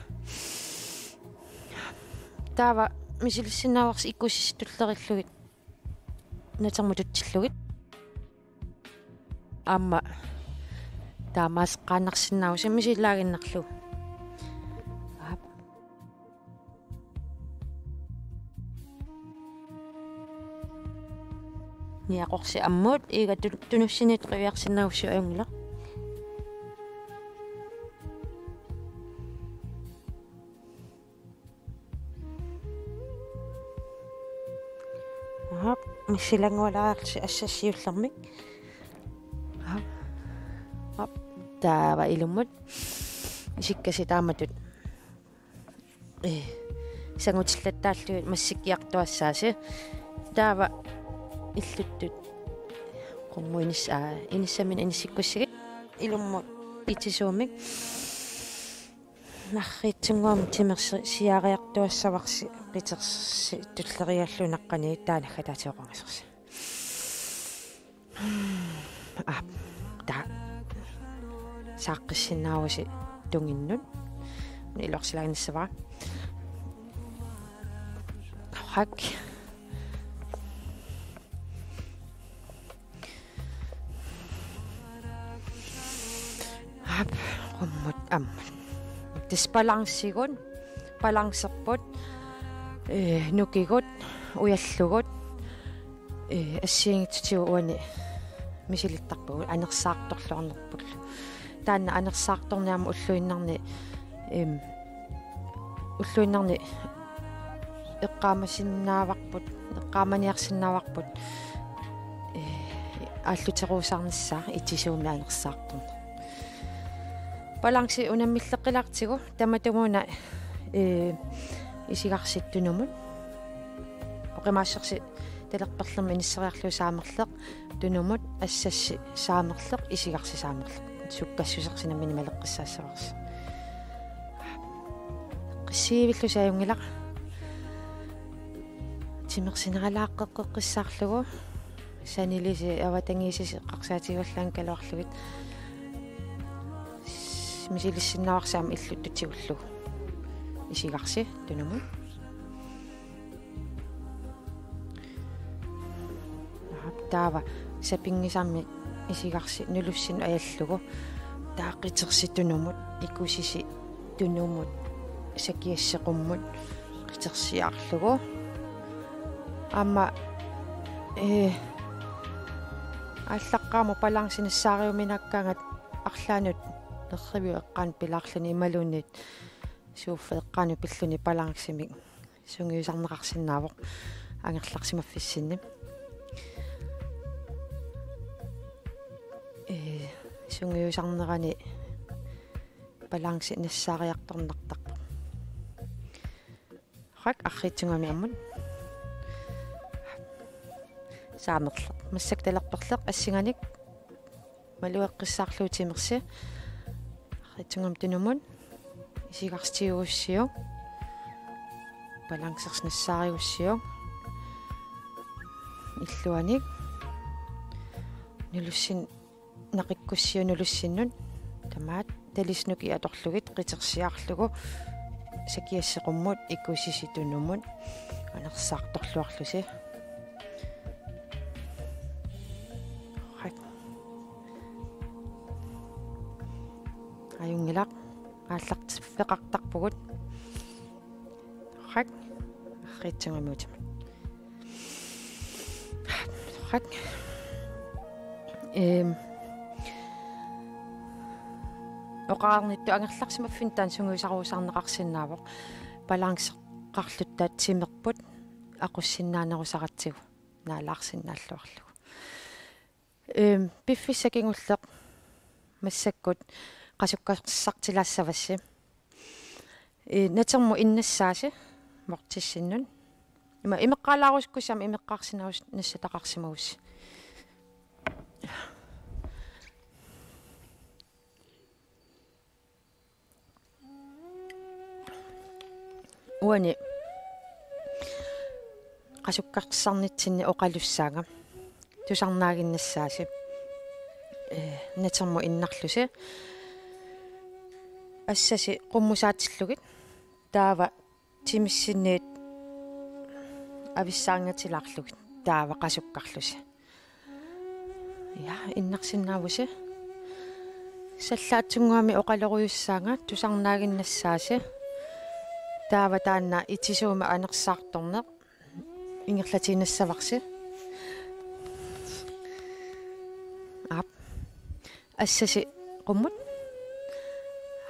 Taava misilissinnaavarsi ikkusissi tulleriillugit. Natermut tutsillugit. Aamma taamaaseqqaannarsinnaavusi misilaaginnarlugu. Aap. Niaqorsi ammut iiga tu-, tunussiniit qiviarsinnaavusi ajunngilaq. Aap, missilanngualaarsi assasi siullermik. Aap. Aap, taava ilummut. Isikkasi taamatut. Ee, sangutillattaarlugit massikkiartuassaasi. Taava illuttut. Qummut inis-, aa, inissamini inissikkussigit. Ilummut itisuumik. Arriitsunnguamik timersi siaariartuassavarsi qitersi tulleriiaarlugu naqqani taava naggataatigut qungasersi. Aap, taava saaqqissinnaavasi tunginnut. Iluarsilaannissavara. Hak. Aap, qummut ammut. Tassa balanceigut balancerput, ee, nukigut, ujallugut, ee, assigiinngitsutigut uani misilittarpagut anersaartorluarnerpullu. Taanna anersaartorneq aamma ulluinnarni, em, ulluinnarni eqqaamasinnaavarput, eqqaamaniarsinnaavarput, ee, aalluteruusaarnissaa itisuumik anersaartorneq. Balanci unammilleqqilaartigu tamatumuuna, ee, isigarsi tunumut. Oqimaassorsi talerperlermi inisseriarlugu saamerleq tunumut, assassi saamerleq, isigarsi saamerleq. Sukkassusersi nammineq maleqqissaassavarsi. Qissiivillusi ajunngilaq. Timersineralaaqqeqqissaarlugu. Sanilisi avatangiisisi eqqarsaatigivallaanngikkaluarlugit. Misilissinnaavarsi aamma illuttut tigullugu. Isigarsi tunumut. Aap, taava sapinngisamik isigarsi nulussinnut ajallugu. Taava qitersi tunumut, ikusisi tunumut, sakiassi qummut qitersiarlugu. Aamma, ee, aallaqqaammut balanci nassaariuminaakkaangat arlaannut nerriviup eqqaanut pilaarluni imaluunniit suuffa eqqaanut pilluni balancimik sungiusarneqarsinnaavoq angerlarsimaffissinni. Ee, sungiusarnerani balanci nassaariartornartarpoq. Hak, arriitsungami ammut. Saamerleq. Massakkut talerperleq assinganik. Malugeqqissaarlugu timersi. Arriitsungami tunumut. Isigarsi tigugussiuk. Balancersi nassaarigussiuk. Illuanik. Nulussin- naqikkussiuk nulussinnut. Tamaat talissi nukiit atorlugit qitersiarlugu sakiassi qummut ikusisi tunumut anersaartorluarlusi. Hak. Ajunngilaq, aallartiffeqartarpugut. Hak. Arriitsungami utima. Hak. Em. Oqarnittut angerlarsimaffinni taanna sungiusaruusaarneqarsinnaavoq. Balanceqarluta timerput aqussinnaanerusaratsigu naalaarsinnaalluarlugu. Em, piffissaq kingulleq massakkut qasukkarsartilaassavassi. Ee, natermut innassaasi mortissinnut. Ima imeqqaalaarusukkussi aamma imeqqaarsinnaavussi nassataqarsimagussi. Uani qasukkarsarnitsinni oqalussaanga. Tusarnaaginnassaasi. Ee, natermut innarlusi. Assasi qummusaatillugit. Taava timissinniit avissaarngatilaarlugit. Taava qasukkarlusi. Ja, innarsinnaavusi. Sallaatsunnguamik oqalorujussaanga tusarnaaginnassaasi. Taava taanna itisuumik anersaartorneq ingerlatiinnassavarsi. Aap. Assasi qummut.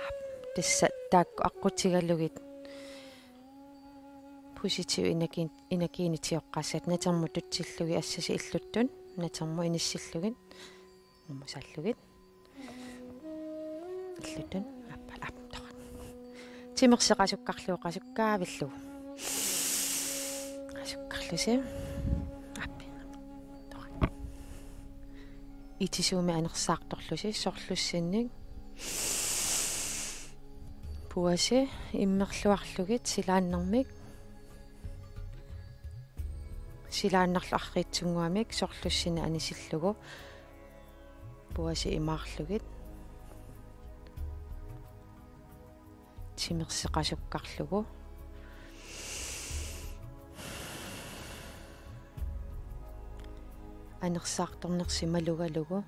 Aap. Tassa taakku aqqutigalugit. Positiv energi-, energiinit tioqqaassat natermut tutsillugit assasi illuttut, natermut inissillugit, qummusaallugit. Illuttut, aap, aap, toq. Timersi qasukkarlugu, qasukkaavillugu. Qasukkarlusi. Aap, toq. Itisuumik anersaartorlusi, sorlussinnik. Puasi immerluarlugit silaannarmik. Silaannarlu arriitsunnguamik sorlussinnik anisillugu. Puasi imaarlugit. Timersi qasukkarlugu. Anersaartornersi malugalugu.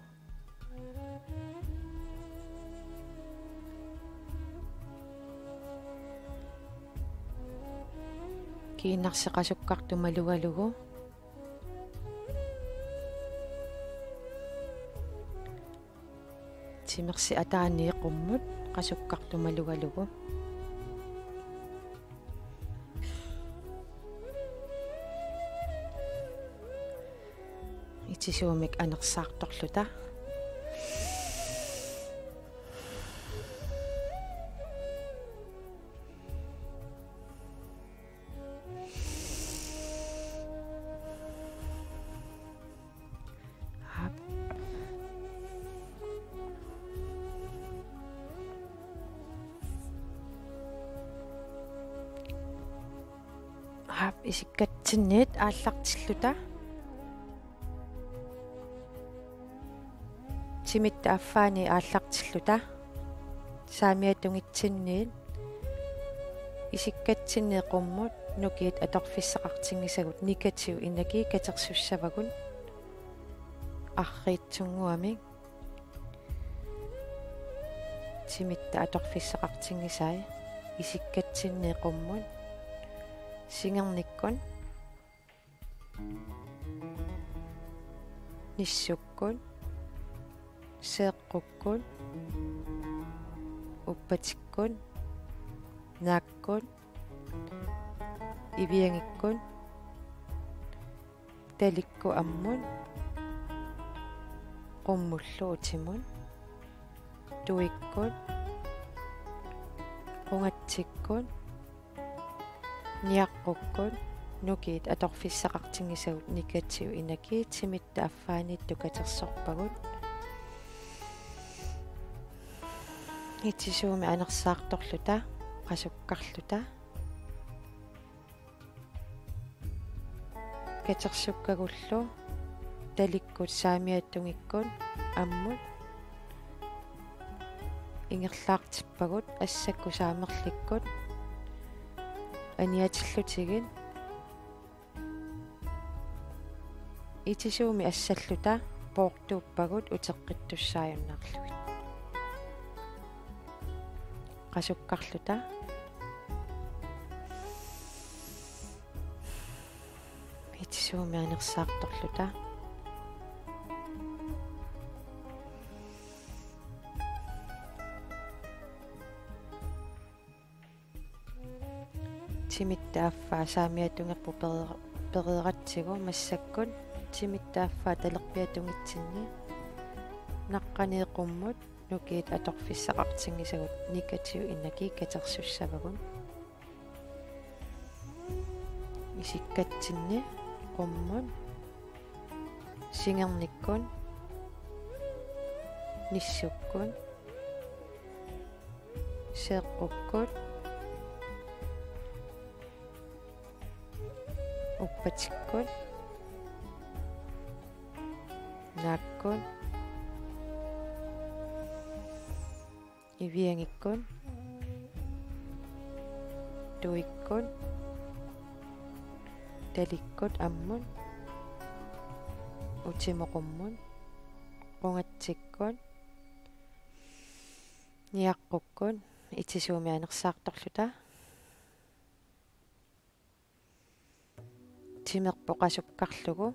Kiinnarsi qasukkartumalugalugu. Timersi ataani qummut qasukkartumalugalugu. Itisuumik anersaartorluta. Aap. Aap, isikkatsinnit aallartilluta. Timitta affaani aallartilluta. Saamiatungitsinniit isikkatsinnit qummut nukiit atorfissaqartinngisagut negativ energi katersussavagut arriitsunnguamik. Timitta atorfissaqartinngisai isikkatsinnit qummut singernikkut, nissukkut, seeqqukkut, uppatikkut, naakkut, iviangikkut, talikkut ammut, qummullu utimut, tuikkut, qungatsikkut, niaqqukkut, nukiit atorfissaqartinngisagut negativ energi timitta affaaniittut katersorpagut. Itisuumik anersaartorluta, qasukkarluta. Katersukkagullu talikkut saamiatungikkut ammut ingerlaartippagut assakkut saamerlikkut aniatillutigit. Itisuumik assalluta poortuuppagut uteqqittussaajunnaarlugit. Qasukkarluta. Itisuumik anersaartorluta. Timitta affaa saamiatungerput pereera-, pereeratsigu massakkut timitta affaa talerpiatungitsinni naqqaniit qummut nukiit atorfissaqartinngisagut negativ energi katersussavagut. Isikkatsinnit qummut singernikkut, nissukkut, seeqqukkut, uppatikkut, naakkut, iviangikkut, tuikkut, talikkut ammut, utimut qummut, qungatsikkut, niaqqukkut, itisuumik anersaartorluta. Timerput qasukkarlugu.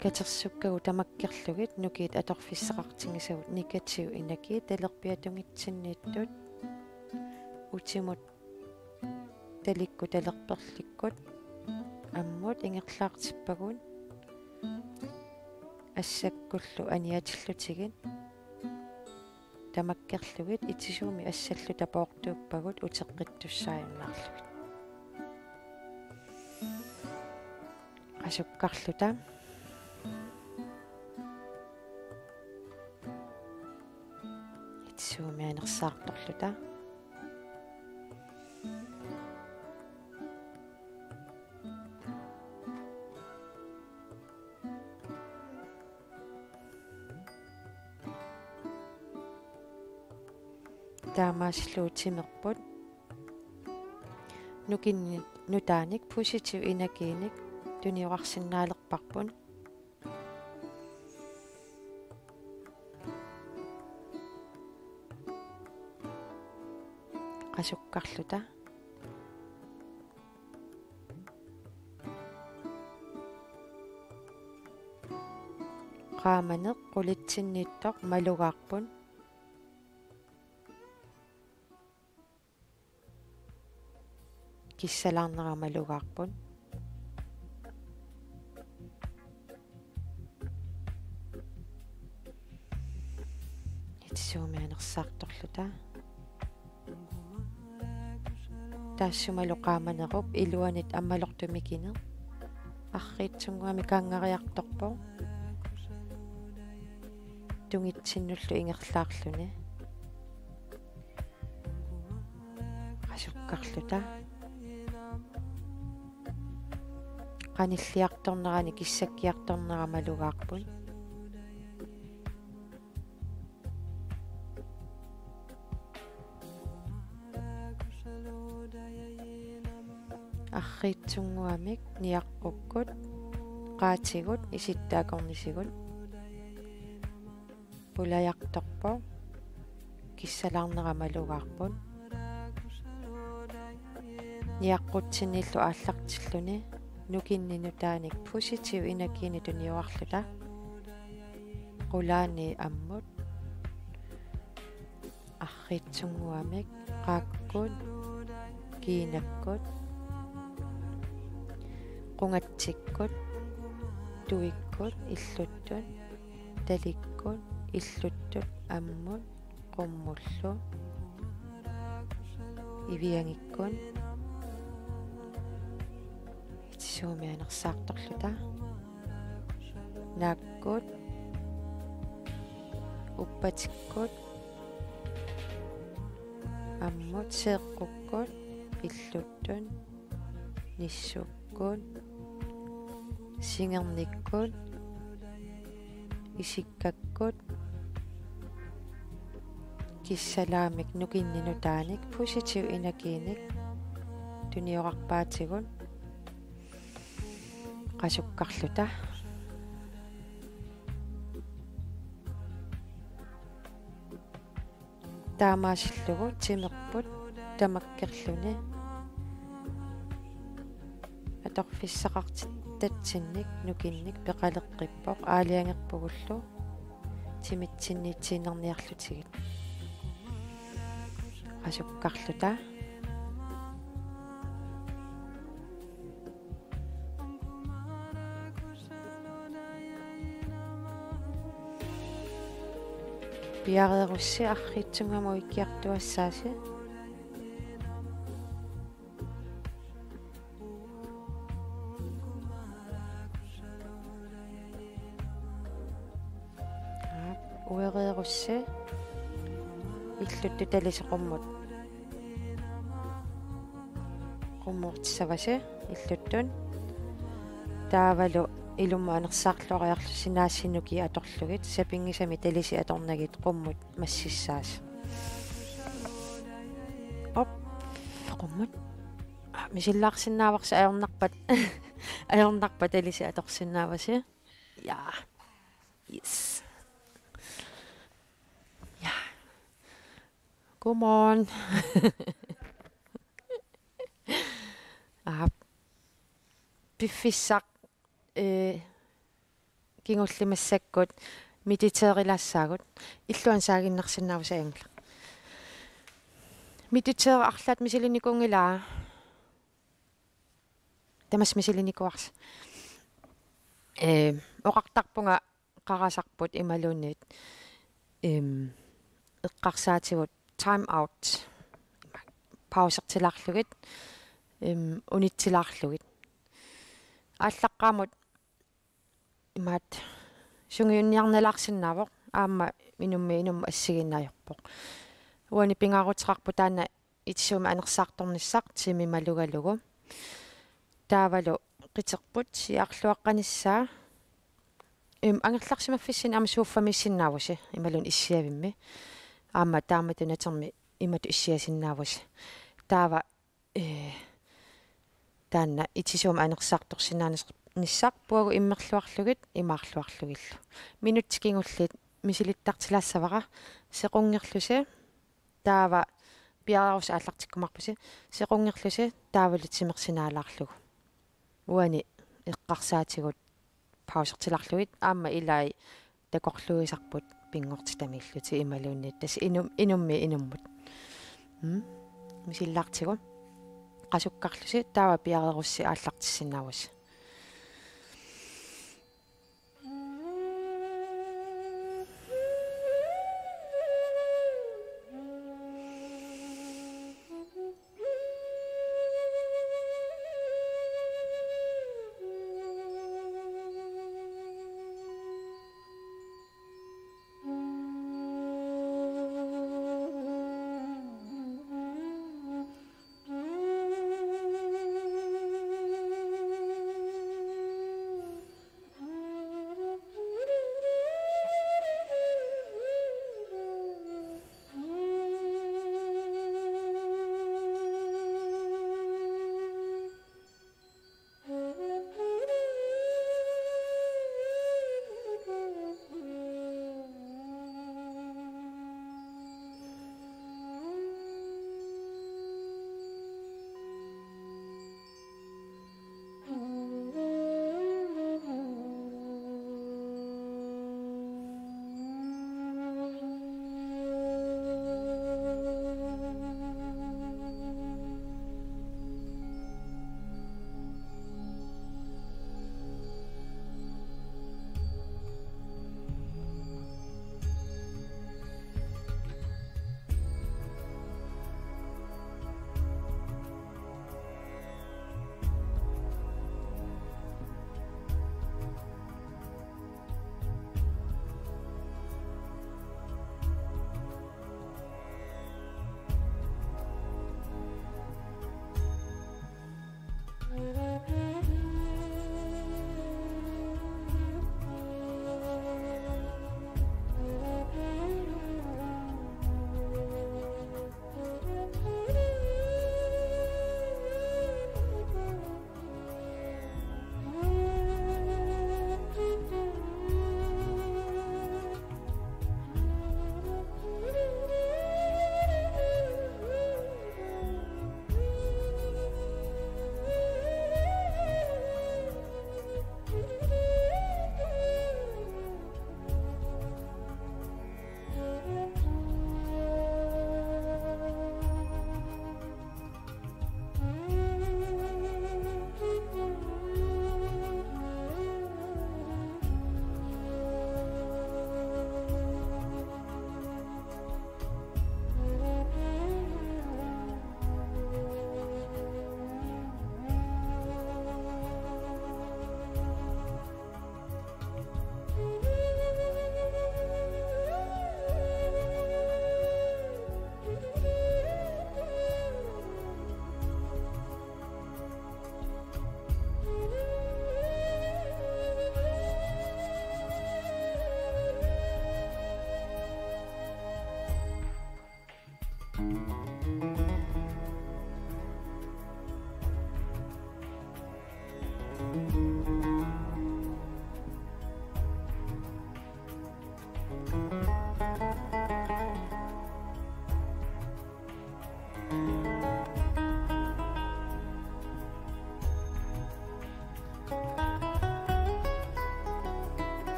Katersukkagut tamakkerlugit nukiit atorfissaqartinngisagut negativ energi talerpiatungitsinniittut utimut talikkut talerperlikkut ammut ingerlaartippagut assakkullu aniatillutigit. Tamakkerlugit itisuumik assalluta poortuuppagut uteqqittussaajunnaarlugit. Qasukkarluta. Itisuumik anersaartorluta. Taamaasilluni timerput nukinnik nutaanik positiv energiinik tuniorarsinnaalerparput. Qasukkarluta. Qaamaneq qulitsinniittoq malugaarput. Kissalaarnera malugaarput. Itisuumik anersaartorluta. Taassumalu qaamanerup iluanit ammalortumik ineq arriitsunnguamik kaanngariartorpoq. Tungitsinnullu ingerlaarluni. Qasukkarluta. Qanilliartornerani kissakkiartornera malugaarput. Arriitsunnguamik niaqqukkut, qaatigut, isittaakornisigut. Pulajartorpoq, kissalaarnera malugaarput. Niaqqutsinnillu aallartilluni, nukinnik nutaanik positiv energiinik tuniorarluta. Qulaani ammut. Arriitsunnguamik, qaakkut, kiinakkut, qungatsikkut, tuikkut, illuttut, talikkut, illuttut, ammut, qummullu, iviangikkut, itisuumik anersaartorluta, naakkut, uppatikkut, ammut, seeqqukkut, illuttut, nissukkut, singernikkut, isikkakkut, kissalaamik nukinnik nutaanik positiv energiinik tuniorarpaatigut. Qasukkarluta. Taamaasillugu timerput tamakkerluni atorfissaqartittatsinnik nukinnik peqaleqqippoq aalajangerpugullu timitsinniitsiinnarniarlutigit. Qasukkarluta. Piareerussi arriitsunnguamik uikkiartuassaasi. Aap, uereerussi. Illuttut talisi qummut. Qummuutissavasi illuttut. Taavalu ilummut anersaarluariarlusi naassinukii atorlugit, sapinngisamik talisi atornagit qummut massissaasi. Op, qummut. Aa, misillaarsinnaavarsi ajornarpat. Ajornarpat talisi atorsinnaavasi. Ja. Yes. Ja. Godmorgen. Aap. Piffissaq, øh, kingulliit massakkut mediteerilaassaagut. Illuanut saaginnarsinnaavusi ajunngilaq. Mediteeri arlaat misilinnikuunngilaa? Tamassi misilinnikuuarsi. Øh, oqartarpunga qarasarput imaluunniit, øhm, eqqarsaatigut time out, pausertilaarlugit, øhm, unitsilaarlugit. Aallaqqaammut imaattoq sungiunniarnalaarsinnaavoq, aamma inummit inummut assigiinneq ajorpoq. Uani pingaaruteqarpoq taanna itisuumik anersaartornissaq timi malugalugu. Taavalu qiterput siaarluaqqanissaa. Øhm, angerlarsimaffissinni aamma soffamiissinnaavusi imaluunniit issiavimmi. Aamma taamatut natermi imatut issiasinnaavusi. Taava, øh, taanna itisuumik anersaartorsinnaanis-, nissaq puagut immerluarlugit imaarluarlugillu. Minutsit kingulliit misilittartilaassavara sequnngerlusi. Taava Piareerussi aallartikkumaarpusi, sequnngerlusi taavalu timersinalaarlugu. Uani eqqarsaatigut pausertilaarlugit aamma ilai takorluuisarput pinngortitamiillutik imaluunniit tassa inum-, inummiit inummut. Mm? Misillaartigu qasukkarlusi taava piareerussi aallartissinnaavusi.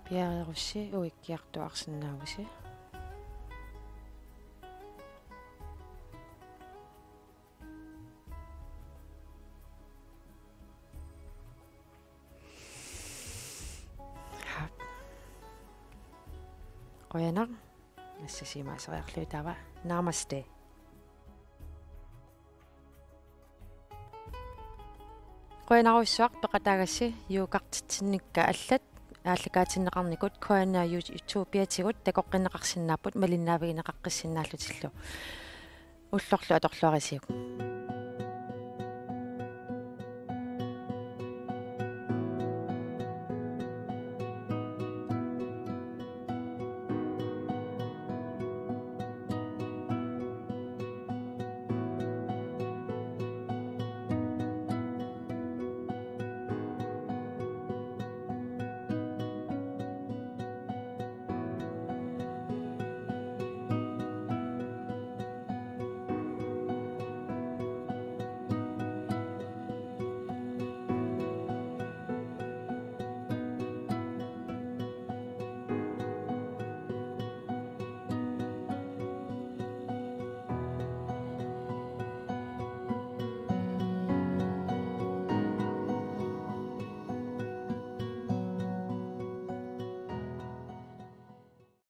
Piareerussi uikkiartuaarsinnaavusi. Qujanaq. Nassasiimaaseriarlugit taava. Namaste. Qujanarsuaq peqataagassi yogartitsinnikka allat aallakaatinneqarnikut K N R YouTube-iatigut takoqqinneqarsinnaapput malinnaavigineqaqqissinnaallutillu. Ullorlu atorluarisiuk.